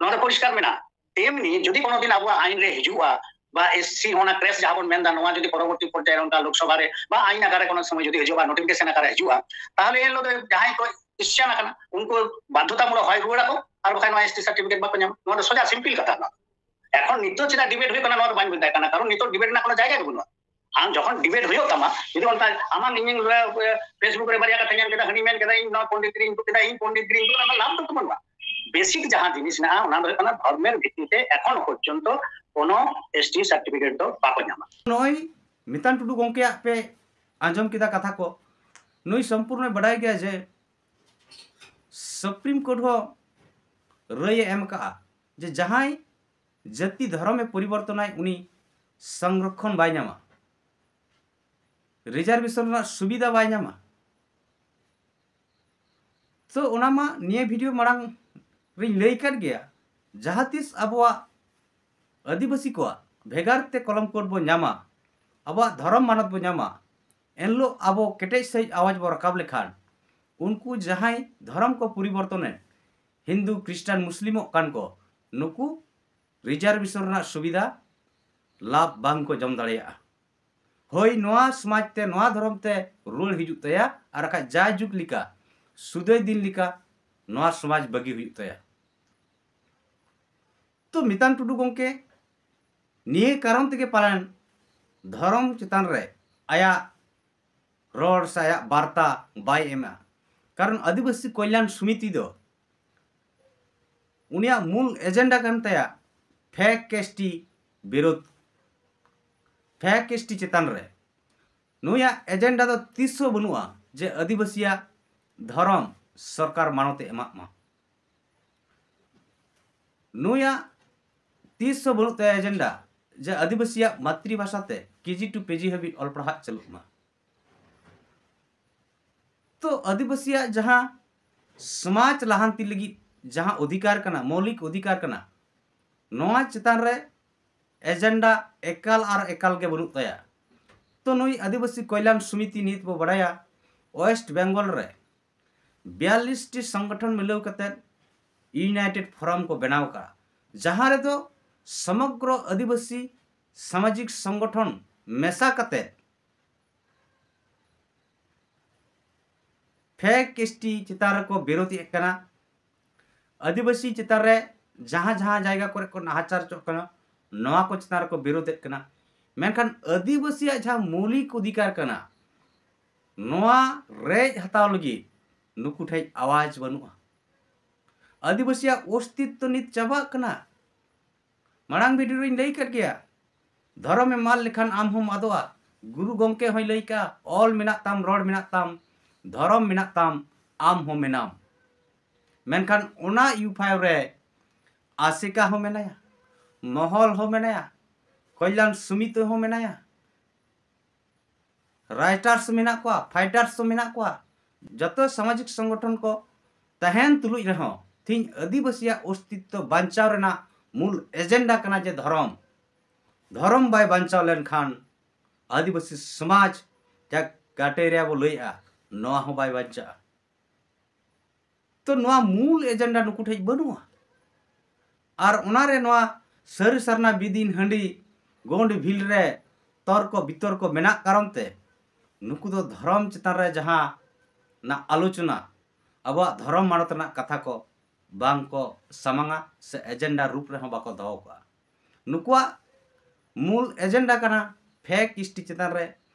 ᱱᱚᱣᱟ ᱫᱚ ᱯᱚᱨᱤᱥᱠᱟᱨ ᱢᱮᱱᱟᱜᱼᱟ᱾ ᱛᱮᱢᱱᱤ ᱡᱩᱫᱤ ᱠᱳᱱᱳ ᱫᱤᱱ ᱟᱵᱚᱣᱟᱜ ᱟᱭᱤᱱ ᱨᱮ ᱦᱤᱡᱩᱜᱼᱟ ᱵᱟ ᱮᱥ ᱥᱤ ᱚᱱᱟ ᱠᱨᱮᱥ ᱡᱟᱦᱟᱸ ᱵᱚᱱ ᱢᱮᱱᱫᱟ, ᱱᱚᱣᱟ ᱡᱩᱫᱤ ᱯᱚᱨᱚᱵᱚᱨᱛᱤ ᱯᱚᱨᱡᱟᱭ ᱨᱮ ᱚᱱᱠᱟ ᱞᱳᱠᱥᱚᱵᱷᱟ ᱨᱮ ᱵᱟ ᱟᱭᱤᱱ ᱟᱠᱟᱨ ᱨᱮ ᱠᱳᱱᱳ ᱥᱚᱢᱚᱭ ᱡᱩᱫᱤ ᱦᱤᱡᱩᱜᱼᱟ, ᱱᱳᱴᱤᱯᱷᱤᱠᱮᱥᱚᱱ ᱟᱠᱟᱨ ᱨᱮ ᱦᱤᱡᱩᱜᱼᱟ, ᱛᱟᱦᱞᱮ ᱮᱱ ᱦᱤᱞᱳᱜ ᱫᱚ ᱡᱟᱦᱟᱸᱭ ᱠᱚ ᱠᱷᱨᱤᱥᱪᱟᱱ ᱟᱠᱟᱱᱟ, ᱩᱱᱠᱩ ᱵᱟᱫᱽᱫᱷᱚᱛᱟᱢᱩᱞᱚᱠ ᱦᱚᱭ ᱨᱩᱣᱟᱹᱲ ᱟᱠᱚ ᱟᱨ ᱵᱟᱠᱷᱟᱱ ᱱᱚᱣᱟ ᱮᱥᱴᱤ ᱥᱟᱨᱴᱤᱯᱷᱤᱠᱮᱴ ᱵᱟᱠᱚ ᱧᱟᱢᱟ᱾ ᱱᱚᱣᱟ ᱫᱚ ᱥᱚᱡᱟ ᱥᱤᱢᱯᱤᱞ ᱠᱟᱛᱷᱟ ᱠᱟᱱᱟ᱾ ᱮᱠᱷᱚᱱ ᱱᱤᱛᱚᱜ ᱪᱮᱫᱟᱜ ᱰᱤᱵᱮᱴ ᱦᱩᱭᱩᱜ ᱠᱟᱱᱟ, ᱱᱚᱣᱟ ᱫᱚ ᱵᱟᱹᱧ ᱵᱩᱡᱽ ᱫᱟᱲᱮᱭᱟᱜ ᱠᱟᱱᱟ, ᱠᱟᱨᱚᱱ ᱱᱤᱛᱚᱜ ᱰᱤᱵᱮᱴ ᱨᱮᱱᱟᱜ ᱠᱳᱱᱳ ᱡᱟᱭᱜᱟ ᱜᱮ ᱵᱟᱹᱱᱩᱜᱼᱟ᱾ ᱟᱢ ᱡᱚᱠᱷᱚᱱ ᱰᱤᱵᱮᱴ ᱦᱩᱭᱩᱜ ᱛᱟᱢᱟ, ᱡᱩᱫᱤ ᱚᱱᱠᱟ ᱟᱢᱟᱜ ᱤᱧ, ᱤᱧ, ᱮ, Facebook ᱨᱮ ᱵᱟᱨᱭᱟ ᱠᱟᱛᱷᱟ ᱧᱮᱞ ᱠᱮᱫᱟ, ᱦᱟᱹᱱᱤ ᱢᱮᱱ ᱠᱮᱫᱟ, ᱤᱧ ᱱᱚᱣᱟ ᱯᱚᱱᱰᱤᱛ ᱜᱤᱨᱤᱧ ᱫᱩᱜ ᱠᱮᱫᱟ, ᱤᱧ ᱯᱚᱱᱰᱤᱛ ᱜᱤᱨᱤᱧ ᱫᱩᱜ ᱠᱮᱫᱟ, ᱚᱱᱟ ᱞᱟᱵᱷ ᱫᱚ ᱵᱟᱹᱱᱩᱜᱼᱟ᱾ ᱵᱮᱥᱤᱠ ᱡᱟᱦᱟᱸ ᱡᱤᱱᱤᱥ ᱢᱮᱱᱟᱜᱼᱟ, ᱚᱱᱟ ᱫᱚ ᱦᱩᱭᱩᱜ ᱠᱟᱱᱟ ᱫᱷᱚᱨᱢᱮᱨ ᱵᱷᱤᱛᱤ ᱛᱮ ᱮᱠᱷᱚᱱ ᱯᱚᱨᱡᱚᱱᱛᱚ ᱠᱳᱱᱳ ᱮᱥᱴᱤ ᱥᱟᱨᱴᱤᱯᱷᱤᱠᱮᱴ ᱫᱚ ᱵᱟᱠᱚ ᱧᱟᱢᱟ᱾ ᱱᱚᱜᱼᱚᱭ ᱢᱤᱛᱟᱱ ᱴᱩᱰᱩ ᱜᱚᱢᱠᱮᱭᱟᱜ ᱯᱮ ᱟᱸᱡᱚᱢ ᱠᱮᱫᱟ ᱠᱟᱛᱷᱟ ᱠᱚ, ᱱᱩᱭ ᱥᱚᱢᱯᱩᱨᱱᱚᱭ ᱵᱟᱰᱟᱭ ᱜᱮᱭᱟ ᱡᱮ ᱥᱩᱯᱨᱤᱢ ᱠᱳᱨᱴ ᱦᱚᱸ ᱨᱟᱹᱭ ᱮ ᱮᱢ ᱠᱟᱜᱼᱟ ᱡᱮ ᱡᱟᱦᱟᱸᱭ ᱡᱟᱹᱛᱤ ᱫᱷᱚᱨᱚᱢᱮ ᱯᱚᱨᱤᱵᱚᱨᱛᱚᱱᱟᱭ, ᱩᱱᱤ ᱥᱚᱝᱨᱚᱠᱷᱚᱱ ᱵᱟᱭ ᱧᱟᱢᱟ, ᱨᱤᱡᱟᱨᱵᱷᱮᱥᱚᱱ ᱨᱮᱱᱟᱜ ᱥᱩᱵᱤᱫᱷᱟ ᱵᱟᱭ ᱧᱟᱢᱟ᱾ ᱛᱚ ᱚᱱᱟ ᱢᱟ ᱱᱤᱭᱟᱹ ᱵᱷᱤᱰᱤᱭᱳ ᱢᱟᱲᱟᱝ ᱨᱤᱧ ᱞᱟᱹᱭ ᱟᱠᱟᱫ ᱜᱮᱭᱟ, ᱡᱟᱦᱟᱸ ᱛᱤᱥ ᱟᱵᱚᱣᱟᱜ ᱟᱹᱫᱤᱵᱟᱹᱥᱤ ᱠᱚᱣᱟᱜ ᱵᱷᱮᱜᱟᱨ ᱛᱮ ᱠᱚᱞᱚᱢ ᱠᱳᱰ ᱵᱚ ᱧᱟᱢᱟ, ᱟᱵᱚᱣᱟᱜ ᱫᱷᱚᱨᱚᱢ ᱢᱟᱱᱚᱛ ᱵᱚ ᱧᱟᱢᱟ, ᱮᱱᱦᱤᱞᱳᱜ ᱟᱵᱚ ᱠᱮᱴᱮᱡ ᱥᱟᱺᱦᱤᱡ ᱟᱣᱟᱡᱽ ᱵᱚ ᱨᱟᱠᱟᱵ ᱞᱮᱠᱷᱟᱱ, ᱩᱱᱠᱩ ᱡᱟᱦᱟᱸᱭ ᱫᱷᱚᱨᱚᱢ ᱠᱚ ᱯᱚᱨᱤᱵᱚᱨᱛᱚᱱᱮ, ᱦᱤᱱᱫᱩ, ᱠᱷᱨᱤᱥᱴᱟᱱ, ᱢᱩᱥᱞᱤᱢᱚᱜ ᱠᱟᱱ ᱠᱚ, ᱱᱩᱠᱩ ᱨᱤᱡᱟᱨᱵᱷᱮᱥᱚᱱ ᱨᱮᱱᱟᱜ ᱥᱩᱵᱤᱫᱷᱟ ᱞᱟᱵᱷ ᱵᱟᱝ ᱠᱚ ᱡᱚᱢ ᱫᱟᱲᱮᱭᱟᱜᱼᱟ᱾ ᱦᱳᱭ, ᱱᱚᱣᱟ ᱥᱚᱢᱟᱡᱽ ᱛᱮ, ᱱᱚᱣᱟ ᱫᱷᱚᱨᱚᱢ ᱛᱮ ᱨᱩᱣᱟᱹᱲ ᱦᱤᱡᱩᱜ ᱛᱟᱭᱟ, ᱟᱨ ᱵᱟᱠᱷᱟᱡ ᱡᱟᱭᱡᱩᱜᱽ ᱞᱮᱠᱟ, ᱥᱩᱫᱟᱹᱭ ᱫᱤᱱ ᱞᱮᱠᱟ ᱱᱚᱣᱟ ᱥᱚᱢᱟᱡᱽ ᱵᱟᱹᱜᱤ ᱦᱩᱭᱩᱜ ᱛᱟᱭᱟ᱾ ᱛᱚ ᱢᱤᱛᱟᱱ ᱴᱩᱰᱩ ᱜᱚᱢᱠᱮ ᱱᱤᱭᱟᱹ ᱠᱟᱨᱚᱱ ᱛᱮᱜᱮ ᱯᱟᱞᱮᱱ ᱫᱷᱚᱨᱚᱢ ᱪᱮᱛᱟᱱ ᱨᱮ ᱟᱭᱟᱜ ᱨᱚᱲ ᱥᱮ ᱟᱭᱟᱜ ᱵᱟᱨᱛᱟ ᱵᱟᱭ ᱮᱢᱟ, ᱠᱟᱨᱚᱱ ᱟᱹᱫᱤᱵᱟᱹᱥᱤ ᱠᱚᱞᱭᱟᱱ ᱥᱚᱢᱤᱛᱤ ᱫᱚ ᱩᱱᱤᱭᱟᱜ ᱢᱩᱞ ᱮᱡᱮᱱᱰᱟ ᱠᱟᱱ ᱛᱟᱭᱟ ᱯᱷᱮᱠ ᱮᱥᱴᱤ ᱵᱤᱨᱳᱫᱷ, ᱯᱷᱮᱠ ᱮᱥᱴᱤ ᱪᱮᱛᱟᱱ ᱨᱮ᱾ ᱱᱩᱭᱟᱜ ᱮᱡᱮᱱᱰᱟ ᱫᱚ ᱛᱤᱥ ᱦᱚᱸ ᱵᱟᱹᱱᱩᱜᱼᱟ ᱡᱮ ᱟᱹᱫᱤᱵᱟᱹᱥᱤᱭᱟᱜ ᱫᱷᱚᱨᱚᱢ ᱥᱚᱨᱠᱟᱨ ᱢᱟᱱᱚᱛ ᱮ ᱮᱢᱟᱜ ᱢᱟ᱾ ᱱᱩᱭᱟᱜ ᱛᱤᱥ ᱦᱚᱸ ᱵᱟᱹᱱᱩᱜ ᱛᱟᱭᱟ ᱮᱡᱮᱱᱰᱟ ᱡᱮ ᱟᱹᱫᱤᱵᱟᱹᱥᱤᱭᱟᱜ ᱢᱟᱛᱨᱤ ᱵᱷᱟᱥᱟ ᱛᱮ ᱠᱮᱡᱤ ᱴᱩ ᱯᱤᱡᱤ ᱦᱟᱹᱵᱤᱡ ᱚᱞ ᱯᱟᱲᱦᱟᱜ ᱪᱟᱹᱞᱩᱜ ᱢᱟ᱾ ᱛᱚ ᱟᱹᱫᱤᱵᱟᱹᱥᱤᱭᱟᱜ ᱡᱟᱦᱟᱸ ᱥᱚᱢᱟᱡᱽ ᱞᱟᱦᱟᱱᱛᱤ ᱞᱟᱹᱜᱤᱫ ᱡᱟᱦᱟᱸ ᱚᱫᱷᱤᱠᱟᱨ ᱠᱟᱱᱟ, ᱢᱳᱣᱞᱤᱠ ᱚᱫᱷᱤᱠᱟᱨ ᱠᱟᱱᱟ, ᱱᱚᱣᱟ ᱪᱮᱛᱟᱱ ᱨᱮ ᱮᱡᱮᱱᱰᱟ ᱮᱠᱟᱞ ᱟᱨ ᱮᱠᱟᱞ ᱜᱮ ᱵᱟᱹᱱᱩᱜ ᱛᱟᱭᱟ᱾ ᱛᱚ ᱱᱩᱭ ᱟᱹᱫᱤᱵᱟᱹᱥᱤ ᱠᱚᱞᱭᱟᱱ ᱥᱚᱢᱤᱛᱤ, ᱱᱤᱛ ᱵᱚ ᱵᱟᱲᱟᱭᱟ ᱳᱭᱮᱥᱴ ᱵᱮᱝᱜᱚᱞ ᱨᱮ ᱵᱤᱭᱟᱞᱞᱤᱥ ᱴᱤ ᱥᱚᱝᱜᱚᱴᱷᱚᱱ ᱢᱤᱞᱟᱹᱣ ᱠᱟᱛᱮ ᱤᱭᱩᱱᱟᱭᱴᱮᱰ ᱯᱷᱳᱨᱟᱢ ᱠᱚ ᱵᱮᱱᱟᱣ ᱟᱠᱟᱫᱼᱟ, ᱡᱟᱦᱟᱸ ᱨᱮᱫᱚ ᱥᱚᱢᱚᱜᱨᱚ ᱟᱹᱫᱤᱵᱟᱹᱥᱤ ᱥᱟᱢᱟᱡᱤᱠ ᱥᱚᱝᱜᱚᱴᱷᱚᱱ ᱢᱮᱥᱟ ᱠᱟᱛᱮ ᱯᱷᱮᱠ ᱮᱥ ᱴᱤ ᱪᱮᱛᱟᱱ ᱨᱮᱠᱚ ᱵᱤᱨᱳᱫᱷ ᱮᱫ ᱠᱟᱱᱟ᱾ ᱟᱹᱫᱤᱵᱟᱹᱥᱤ ᱪᱮᱛᱟᱱ ᱨᱮ ᱡᱟᱦᱟᱸ ᱡᱟᱦᱟᱸ ᱡᱟᱭᱜᱟ ᱠᱚᱨᱮ ᱠᱚ ᱱᱟᱦᱟᱪᱟᱨ ᱦᱚᱪᱚᱜ ᱠᱟᱱᱟ, ᱱᱚᱣᱟ ᱠᱚ ᱪᱮᱛᱟᱱ ᱨᱮᱠᱚ ᱵᱤᱨᱳᱫᱷ ᱮᱫ ᱠᱟᱱᱟ᱾ ᱢᱮᱱᱠᱷᱟᱱ ᱟᱹᱫᱤᱵᱟᱹᱥᱤᱭᱟᱜ ᱡᱟᱦᱟᱸ ᱢᱳᱣᱞᱤᱠ ᱚᱫᱷᱤᱠᱟᱨ ᱠᱟᱱᱟ, ᱱᱚᱣᱟ ᱨᱮᱡ ᱦᱟᱛᱟᱣ ᱞᱟᱹᱜᱤᱫ ᱱᱩᱠᱩ ᱴᱷᱮᱱ ᱟᱣᱟᱡᱽ ᱵᱟᱹᱱᱩᱜᱼᱟ᱾ ᱟᱹᱫᱤᱵᱟᱹᱥᱤᱭᱟᱜ ᱚᱥᱛᱤᱛᱛᱚ ᱱᱤᱛ ᱪᱟᱵᱟᱜ ᱠᱟᱱᱟ᱾ ᱢᱟᱲᱟᱝ ᱵᱷᱤᱰᱤᱭᱳ ᱨᱤᱧ ᱞᱟᱹᱭ ᱠᱟᱫ ᱜᱮᱭᱟ, ᱫᱷᱚᱨᱚᱢ ᱮᱢ ᱟᱫ ᱞᱮᱠᱷᱟᱱ ᱟᱢ ᱦᱚᱸᱢ ᱟᱫᱚᱜᱼᱟ᱾ ᱜᱩᱨᱩ ᱜᱚᱢᱠᱮ ᱦᱚᱸᱭ ᱞᱟᱹᱭ ᱠᱟᱜᱼᱟ, ᱚᱞ ᱢᱮᱱᱟᱜ ᱛᱟᱢ, ᱨᱚᱲ ᱢᱮᱱᱟᱜ ᱛᱟᱢ, ᱫᱷᱚᱨᱚᱢ ᱢᱮᱱᱟᱜ ᱛᱟᱢ, ᱟᱢ ᱦᱚᱸ ᱢᱮᱱᱟᱢ᱾ ᱢᱮᱱᱠᱷᱟᱱ ᱚᱱᱟ ᱤᱭᱩ ᱯᱷᱟᱭᱤᱵᱷ ᱨᱮ ᱟᱥᱮᱠᱟ ᱦᱚᱸ ᱢᱮᱱᱟᱭᱟ, ᱢᱚᱦᱚᱞ ᱦᱚᱸ ᱢᱮᱱᱟᱭᱟ, ᱠᱚᱞᱭᱟᱱ ᱥᱩᱢᱤᱛ ᱦᱚᱸ ᱢᱮᱱᱟᱭᱟ, ᱨᱟᱭᱴᱟᱨᱥ ᱢᱮᱱᱟᱜ ᱠᱚᱣᱟ, ᱯᱷᱟᱭᱴᱟᱨᱥ ᱦᱚᱸ ᱢᱮᱱᱟᱜ ᱠᱚᱣᱟ᱾ ᱡᱚᱛᱚ ᱥᱟᱢᱟᱡᱤᱠ ᱥᱚᱝᱜᱚᱴᱷᱚᱱ ᱠᱚ ᱛᱟᱦᱮᱱ ᱛᱩᱞᱩᱡ ᱨᱮᱦᱚᱸ ᱛᱮᱦᱮᱧ ᱟᱹᱫᱤᱵᱟᱹᱥᱤᱭᱟᱜ ᱚᱥᱛᱤᱛᱛᱚ ᱵᱟᱧᱪᱟᱣ ᱨᱮᱱᱟᱜ ᱢᱩᱞ ᱮᱡᱮᱱᱰᱟ ᱠᱟᱱᱟ ᱡᱮ ᱫᱷᱚᱨᱚᱢ᱾ ᱫᱷᱚᱨᱚᱢ ᱵᱟᱭ ᱵᱟᱧᱪᱟᱣ ᱞᱮᱱᱠᱷᱟᱱ ᱟᱹᱫᱤᱵᱟᱹᱥᱤ ᱥᱚᱢᱟᱡᱽ ᱡᱟᱦᱟᱸ ᱠᱟᱴᱮᱨᱤᱭᱟ ᱵᱚ ᱞᱟᱹᱭᱮᱜᱼᱟ, ᱱᱚᱣᱟ ᱦᱚᱸ ᱵᱟᱭ ᱵᱟᱧᱪᱟᱜᱼᱟ᱾ ᱛᱚ ᱱᱚᱣᱟ ᱢᱩᱞ ᱮᱡᱮᱱᱰᱟ ᱱᱩᱠᱩ ᱴᱷᱮᱡ ᱵᱟᱹᱱᱩᱜᱼᱟ᱾ ᱟᱨ ᱚᱱᱟᱨᱮ ᱱᱚᱣᱟ ᱥᱟᱹᱨᱤ ᱥᱟᱨᱱᱟ ᱵᱤᱫᱤᱱ ᱦᱟᱺᱰᱤ ᱜᱚᱸᱰ ᱵᱷᱤᱞ ᱨᱮ ᱛᱚᱨᱠᱚ ᱵᱤᱛᱚᱨᱠᱚ ᱢᱮᱱᱟᱜ ᱠᱟᱨᱚᱱ ᱛᱮ ᱱᱩᱠᱩ ᱫᱚ ᱫᱷᱚᱨᱚᱢ ᱪᱮᱛᱟᱱ ᱨᱮ ᱡᱟᱦᱟᱸ ᱱᱟᱜ ᱟᱞᱳᱪᱚᱱᱟ, ᱟᱵᱚᱣᱟᱜ ᱫᱷᱚᱨᱚᱢ ᱢᱟᱱᱚᱛ ᱨᱮᱱᱟᱜ ᱠᱟᱛᱷᱟ ᱠᱚ ᱵᱟᱝ ᱠᱚ ᱥᱟᱢᱟᱝᱟ ᱥᱮ ᱮᱡᱮᱱᱰᱟ ᱨᱩᱯ ᱨᱮᱦᱚᱸ ᱵᱟᱠᱚ ᱫᱚᱦᱚ ᱠᱟᱜᱼᱟ᱾ ᱱᱩᱠᱩᱣᱟᱜ ᱢᱩᱞ ᱮᱡᱮᱱᱰᱟ ᱠᱟᱱᱟ ᱯᱷᱮᱠ ᱦᱤᱥᱴᱨᱤ ᱪᱮᱛᱟᱱ ᱨᱮ,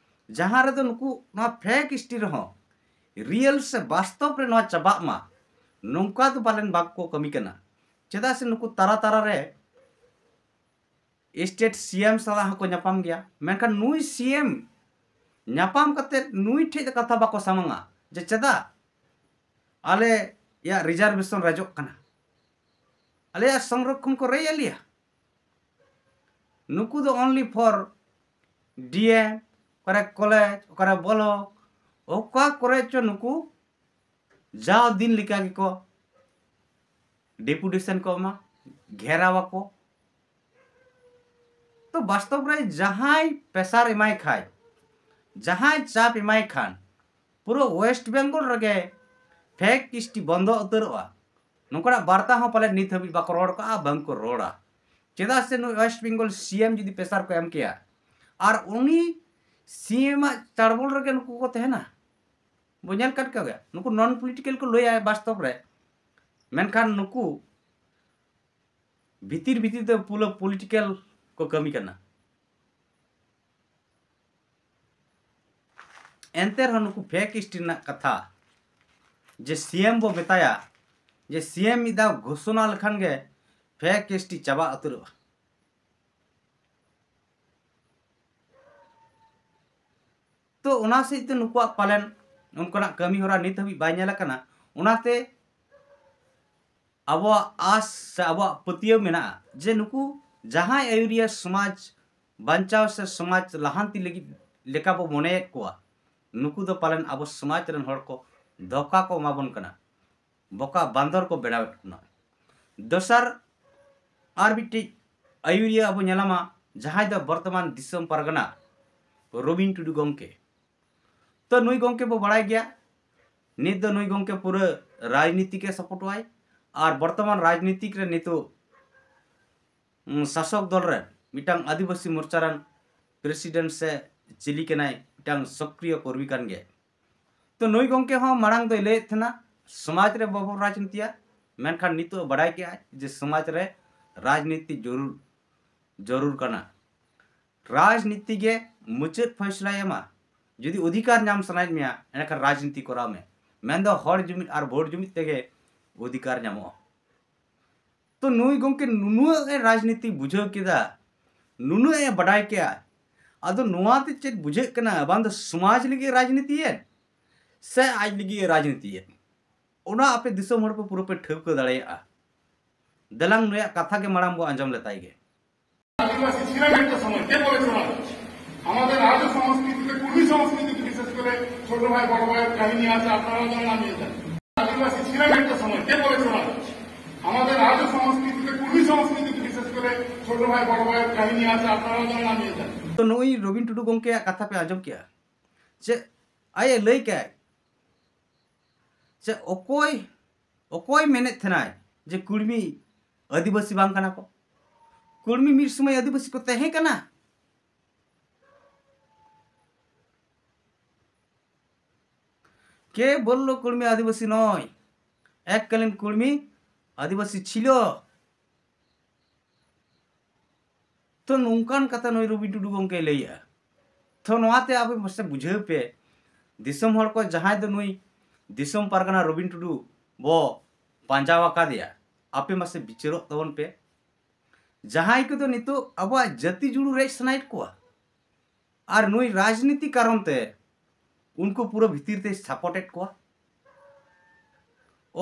ᱡᱟᱦᱟᱸ ᱨᱮᱫᱚ ᱱᱩᱠᱩ ᱱᱚᱣᱟ ᱯᱷᱮᱠ ᱦᱤᱥᱴᱨᱤ ᱨᱮᱦᱚᱸ ᱨᱤᱭᱮᱞ ᱥᱮ ᱵᱟᱥᱛᱚᱵ ᱨᱮ ᱱᱚᱣᱟ ᱪᱟᱵᱟᱜ ᱢᱟ, ᱱᱚᱝᱠᱟ ᱫᱚ ᱯᱟᱞᱮᱱ ᱵᱟᱠᱚ ᱠᱟᱹᱢᱤ ᱠᱟᱱᱟ᱾ ᱪᱮᱫᱟᱜ ᱥᱮ ᱱᱩᱠᱩ ᱛᱟᱨᱟ ᱛᱟᱨᱟ ᱨᱮ ᱥᱴᱮᱴ ᱥᱤ ᱮᱢ ᱥᱟᱞᱟᱜ ᱦᱚᱸᱠᱚ ᱧᱟᱯᱟᱢ ᱜᱮᱭᱟ, ᱢᱮᱱᱠᱷᱟᱱ ᱱᱩᱭ ᱥᱤ ᱮᱢ ᱧᱟᱯᱟᱢ ᱠᱟᱛᱮ ᱱᱩᱭ ᱴᱷᱮᱡ ᱫᱚ ᱠᱟᱛᱷᱟ ᱵᱟᱠᱚ ᱥᱟᱢᱟᱝᱟ ᱡᱮ ᱪᱮᱫᱟᱜ ᱟᱞᱮᱭᱟᱜ ᱨᱤᱡᱟᱨᱵᱷᱮᱥᱚᱱ ᱨᱮᱡᱚᱜ ᱠᱟᱱᱟ, ᱟᱞᱮᱭᱟᱜ ᱥᱚᱝᱨᱚᱠᱠᱷᱚᱱ ᱠᱚ ᱨᱮᱡ ᱮᱫ ᱞᱮᱭᱟ᱾ ᱱᱩᱠᱩ ᱫᱚ only for ᱰᱤ ᱮᱢ, ᱚᱠᱟᱨᱮ ᱠᱚᱞᱮᱡᱽ, ᱚᱠᱟᱨᱮ ᱵᱞᱚᱠ, ᱚᱠᱟ ᱠᱚᱨᱮ ᱪᱚ ᱱᱩᱠᱩ ᱡᱟᱣ ᱫᱤᱱ ᱞᱮᱠᱟ ᱜᱮᱠᱚ ᱰᱮᱯᱩᱴᱮᱥᱚᱱ ᱠᱚ ᱮᱢᱟ, ᱜᱷᱮᱨᱟᱣ ᱟᱠᱚ᱾ ᱛᱚ ᱵᱟᱥᱛᱚᱵ ᱨᱮ ᱡᱟᱦᱟᱸᱭ ᱯᱮᱥᱟᱨ ᱮᱢᱟᱭ ᱠᱷᱟᱡ, ᱡᱟᱦᱟᱸᱭ ᱪᱟᱯ ᱮᱢᱟᱭ ᱠᱷᱟᱱ, ᱯᱩᱨᱟᱹ ᱳᱭᱮᱥᱴ ᱵᱮᱝᱜᱚᱞ ᱨᱮᱜᱮ ᱯᱷᱮᱠ ᱦᱤᱥᱴᱨᱤ ᱵᱚᱱᱫᱚ ᱩᱛᱟᱹᱨᱚᱜᱼᱟ᱾ ᱱᱚᱝᱠᱟᱱᱟᱜ ᱵᱟᱨᱛᱟ ᱦᱚᱸ ᱯᱟᱞᱮ ᱱᱤᱛ ᱦᱟᱹᱵᱤᱡ ᱵᱟᱠᱚ ᱨᱚᱲ ᱠᱟᱜᱼᱟ, ᱵᱟᱝ ᱠᱚ ᱨᱚᱲᱟ᱾ ᱪᱮᱫᱟᱜ ᱥᱮ ᱱᱩᱭ ᱳᱭᱮᱥᱴ ᱵᱮᱝᱜᱚᱞ ᱥᱤ ᱮᱢ ᱡᱩᱫᱤ ᱯᱮᱥᱟᱨ ᱠᱚ ᱮᱢ ᱠᱮᱭᱟ ᱟᱨ ᱩᱱᱤ ᱥᱤ ᱮᱢ ᱟᱜ ᱪᱟᱲᱵᱚᱞ ᱨᱮᱜᱮ ᱱᱩᱠᱩ ᱠᱚ ᱛᱟᱦᱮᱱᱟ, ᱵᱚ ᱧᱮᱞ ᱠᱟᱫ ᱠᱚᱜᱮ, ᱱᱩᱠᱩ ᱱᱚᱱ ᱯᱚᱞᱤᱴᱤᱠᱟᱞ ᱠᱚ ᱞᱟᱹᱭᱟ ᱵᱟᱥᱛᱚᱵ ᱨᱮ, ᱢᱮᱱᱠᱷᱟᱱ ᱱᱩᱠᱩ ᱵᱷᱤᱛᱤᱨ ᱵᱷᱤᱛᱤᱨ ᱛᱮ ᱯᱩᱨᱟᱹ ᱯᱚᱞᱤᱴᱤᱠᱟᱞ ᱠᱚ ᱠᱟᱹᱢᱤ ᱠᱟᱱᱟ᱾ ᱮᱱᱛᱮ ᱨᱮᱦᱚᱸ ᱱᱩᱠᱩ ᱯᱷᱮᱠ ᱮᱥᱴᱤ ᱨᱮᱱᱟᱜ ᱠᱟᱛᱷᱟ, ᱡᱮ ᱥᱤ ᱮᱢ ᱵᱚ ᱢᱮᱛᱟᱭᱟ, ᱡᱮ ᱥᱤ ᱮᱢ ᱢᱤᱫ ᱫᱷᱟᱣ ᱜᱷᱳᱥᱚᱱᱟ ᱞᱮᱠᱷᱟᱱ ᱜᱮ ᱯᱷᱮᱠ ᱮᱥᱴᱤ ᱪᱟᱵᱟ ᱩᱛᱟᱹᱨᱚᱜᱼᱟ᱾ ᱛᱚ ᱚᱱᱟ ᱥᱮᱫ ᱛᱮ ᱱᱩᱠᱩᱣᱟᱜ ᱯᱟᱞᱮᱱ ᱚᱱᱠᱟᱱᱟᱜ ᱠᱟᱹᱢᱤ ᱦᱚᱨᱟ ᱱᱤᱛ ᱦᱟᱹᱵᱤᱡ ᱵᱟᱭ ᱧᱮᱞ ᱟᱠᱟᱱᱟ᱾ ᱚᱱᱟᱛᱮ ᱟᱵᱚᱣᱟᱜ ᱟᱥ ᱥᱮ ᱟᱵᱚᱣᱟᱜ ᱯᱟᱹᱛᱭᱟᱹᱣ ᱢᱮᱱᱟᱜᱼᱟ ᱡᱮ ᱱᱩᱠᱩ ᱡᱟᱦᱟᱸᱭ ᱟᱹᱭᱩᱨᱤᱭᱟᱹ ᱥᱚᱢᱟᱡᱽ ᱵᱟᱧᱪᱟᱣ ᱥᱮ ᱥᱚᱢᱟᱡᱽ ᱞᱟᱦᱟᱱᱛᱤ ᱞᱟᱹᱜᱤᱫ ᱞᱮᱠᱟ ᱵᱚ ᱢᱚᱱᱮᱭᱮᱫ ᱠᱚᱣᱟ, ᱱᱩᱠᱩ ᱫᱚ ᱯᱟᱞᱮᱱ ᱟᱵᱚ ᱥᱚᱢᱟᱡᱽ ᱨᱮᱱ ᱦᱚᱲ ᱠᱚ ᱫᱷᱳᱠᱟ ᱠᱚ ᱮᱢᱟ ᱵᱚᱱ ᱠᱟᱱᱟ, ᱵᱚᱠᱟ ᱵᱟᱱᱫᱚᱨ ᱠᱚ ᱵᱮᱱᱟᱣᱮᱫ ᱵᱚᱱᱟ᱾ ᱫᱚᱥᱟᱨ ᱟᱨ ᱢᱤᱫᱴᱤᱡ ᱟᱹᱭᱩᱨᱤᱭᱟᱹ ᱟᱵᱚ ᱧᱮᱞᱟᱢᱟ, ᱡᱟᱦᱟᱸᱭ ᱫᱚ ᱵᱚᱨᱛᱚᱢᱟᱱ ᱫᱤᱥᱚᱢ ᱯᱟᱨᱜᱟᱱᱟ ᱨᱚᱵᱤᱱ ᱴᱩᱰᱩ ᱜᱚᱢᱠᱮ᱾ ᱛᱚ ᱱᱩᱭ ᱜᱚᱢᱠᱮ ᱵᱚ ᱵᱟᱲᱟᱭ ᱜᱮᱭᱟ, ᱱᱤᱛ ᱫᱚ ᱱᱩᱭ ᱜᱚᱢᱠᱮ ᱯᱩᱨᱟᱹ ᱨᱟᱡᱽᱱᱤᱛᱤ ᱜᱮ ᱥᱟᱯᱳᱨᱴᱚᱜᱼᱟᱭ᱾ ᱟᱨ ᱵᱚᱨᱛᱚᱢᱟᱱ ᱨᱟᱡᱽᱱᱤᱛᱤᱠ ᱨᱮ ᱱᱤᱛᱚᱜ, ᱩᱸ, ᱥᱟᱥᱚᱠ ᱫᱚᱞ ᱨᱮ ᱢᱤᱫᱴᱟᱝ ᱟᱹᱫᱤᱵᱟᱹᱥᱤ ᱢᱳᱨᱪᱟ ᱨᱮᱱ ᱯᱨᱮᱥᱤᱰᱮᱱᱴ ᱥᱮ ᱪᱤᱞᱤ ᱠᱟᱱᱟᱭ, ᱢᱤᱫᱴᱟᱝ ᱥᱚᱠᱨᱤᱭᱚ ᱠᱚᱨᱢᱤ ᱠᱟᱱ ᱜᱮᱭᱟᱭ᱾ ᱛᱚ ᱱᱩᱭ ᱜᱚᱢᱠᱮ ᱦᱚᱸ ᱢᱟᱲᱟᱝ ᱫᱚᱭ ᱞᱟᱹᱭᱮᱫ ᱛᱟᱦᱮᱱᱟ ᱥᱚᱢᱟᱡᱽ ᱨᱮ ᱵᱟᱵᱚ ᱨᱟᱡᱽᱱᱤᱛᱤᱭᱟ, ᱢᱮᱱᱠᱷᱟᱱ ᱱᱤᱛᱚᱜ ᱵᱟᱰᱟᱭ ᱠᱮᱜᱼᱟᱭ ᱡᱮ ᱥᱚᱢᱟᱡᱽ ᱨᱮ ᱨᱟᱡᱽᱱᱤᱛᱤ ᱡᱚᱨᱩᱨ, ᱡᱚᱨᱩᱨ ᱠᱟᱱᱟ᱾ ᱨᱟᱡᱽᱱᱤᱛᱤ ᱜᱮ ᱢᱩᱪᱟᱹᱫ ᱯᱷᱚᱭᱥᱞᱟᱭ ᱮᱢᱟ᱾ ᱡᱩᱫᱤ ᱚᱫᱷᱤᱠᱟᱨ ᱧᱟᱢ ᱥᱟᱱᱟᱭᱮᱫ ᱢᱮᱭᱟ, ᱮᱸᱰᱮᱠᱷᱟᱱ ᱨᱟᱡᱽᱱᱤᱛᱤ ᱠᱚᱨᱟᱣ ᱢᱮ᱾ ᱢᱮᱱᱫᱚ ᱦᱚᱲ ᱡᱩᱢᱤᱫ ᱟᱨ ᱵᱷᱳᱴ ᱡᱩᱢᱤᱫ ᱛᱮᱜᱮ ᱚᱫᱷᱤᱠᱟᱨ ᱧᱟᱢᱚᱜᱼᱟ᱾ ᱛᱚ ᱱᱩᱭ ᱜᱚᱢᱠᱮ ᱱᱩᱱᱟᱹᱜ ᱮ ᱨᱟᱡᱽᱱᱤᱛᱤ ᱵᱩᱡᱷᱟᱹᱣ ᱠᱮᱫᱟ, ᱱᱩᱱᱟᱹᱜ ᱮ ᱵᱟᱰᱟᱭ ᱠᱮᱜᱼᱟ, ᱟᱫᱚ ᱱᱚᱣᱟ ᱛᱮ ᱪᱮᱫ ᱵᱩᱡᱷᱟᱹᱜ ᱠᱟᱱᱟ? ᱵᱟᱝ ᱫᱚ ᱥᱚᱢᱟᱡᱽ ᱞᱟᱹᱜᱤᱫ ᱮ ᱨᱟᱡᱽᱱᱤᱛᱤᱭᱮᱫ ᱥᱮ ᱟᱡ ᱞᱟᱹᱜᱤᱫ ᱮ ᱨᱟᱡᱽᱱᱤᱛᱤᱭᱮᱫ, ᱚᱱᱟ ᱟᱯᱮ ᱫᱤᱥᱚᱢ ᱦᱚᱲ ᱯᱮ ᱯᱩᱨᱟᱹ ᱯᱮ ᱴᱷᱟᱹᱣᱠᱟᱹ ᱫᱟᱲᱮᱭᱟᱜᱼᱟ᱾ ᱫᱮᱞᱟᱝ ᱱᱩᱭᱟᱜ ᱠᱟᱛᱷᱟ ᱜᱮ ᱢᱟᱲᱟᱝ ᱵᱚ ᱟᱸᱡᱚᱢ ᱞᱮᱛᱟᱭ ᱜᱮ᱾ আদিবাসী ছিলেন একটা সময়, কে বলেছে ওরা? আমাদের রাজ্য সংস্কৃতিতে, কুর্মী সংস্কৃতিতে বিশেষ করে ছোট ভাই বড় ভাইয়ের কাহিনী আছে, আপনারাও জানেন, আমি জানি। আদিবাসী ছিলেন একটা সময়, কে বলেছে ওরা? আমাদের রাজ্য সংস্কৃতিতে, কুর্মী সংস্কৃতিতে বিশেষ করে ছোট ভাই বড় ভাইয়ের কাহিনী আছে, আপনারাও জানেন, আমি জানি। ᱛᱚ ᱱᱩᱭ ᱨᱚᱵᱤᱱ ᱴᱩᱰᱩ ᱜᱚᱢᱠᱮᱭᱟᱜ ᱠᱟᱛᱷᱟ ᱯᱮ ᱟᱸᱡᱚᱢ ᱠᱮᱜᱼᱟ, ᱪᱮᱫ ᱟᱡ ᱮ ᱞᱟᱹᱭ ᱠᱮᱜᱼᱟᱭ? ᱪᱮᱫ ᱚᱠᱚᱭ, ᱚᱠᱚᱭ ᱢᱮᱱᱮᱫ ᱛᱟᱦᱮᱱᱟᱭ ᱡᱮ ᱠᱩᱲᱢᱤ ᱟᱹᱫᱤᱵᱟᱹᱥᱤ ᱵᱟᱝ ᱠᱟᱱᱟ ᱠᱚ? ᱠᱩᱲᱢᱤ ᱢᱤᱫ ᱥᱚᱢᱚᱭ ᱟᱹᱫᱤᱵᱟᱹᱥᱤ ᱠᱚ ᱛᱟᱦᱮᱸ ᱠᱟᱱᱟ᱾ কেবল কুর্মী আদিবাসী নয়, এককালীন কুর্মী আদিবাসী ছিল। ᱛᱚ, ᱱᱚᱝᱠᱟᱱ ᱠᱟᱛᱷᱟ ᱱᱩᱭ ᱨᱚᱵᱤᱱ ᱴᱩᱰᱩ ᱜᱚᱢᱠᱮᱭ ᱞᱟᱹᱭᱮᱜᱼᱟ᱾ ᱛᱚ, ᱱᱚᱣᱟᱛᱮ ᱟᱯᱮ ᱢᱟᱥᱮ ᱵᱩᱡᱷᱟᱹᱣ ᱯᱮ, ᱫᱤᱥᱚᱢ ᱦᱚᱲ ᱠᱚ, ᱡᱟᱦᱟᱸᱭ ᱫᱚ ᱱᱩᱭ ᱫᱤᱥᱚᱢ ᱯᱟᱨᱜᱟᱱᱟ ᱨᱚᱵᱤᱱ ᱴᱩᱰᱩ ᱵᱚ ᱯᱟᱸᱡᱟ ᱟᱠᱟᱫᱮᱭᱟ, ᱟᱯᱮ ᱢᱟᱥᱮ ᱵᱤᱪᱟᱹᱨᱚᱜ ᱛᱟᱵᱚᱱ ᱯᱮ᱾ ᱡᱟᱦᱟᱸᱭ ᱠᱚᱫᱚ ᱱᱤᱛᱚᱜ ᱟᱵᱚᱣᱟᱜ ᱡᱟᱹᱛᱤ ᱡᱩᱲᱩ ᱨᱮᱡ ᱥᱟᱱᱟᱭᱮᱫ ᱠᱚᱣᱟ, ᱟᱨ ᱱᱩᱭ ᱨᱟᱡᱽᱱᱤᱛᱤ ᱠᱟᱨᱚᱱ ᱛᱮ ᱩᱱᱠᱩ ᱯᱩᱨᱟᱹ ᱵᱷᱤᱛᱤᱨ ᱛᱮᱭ ᱥᱟᱯᱚᱴᱮᱫ ᱠᱚᱣᱟ᱾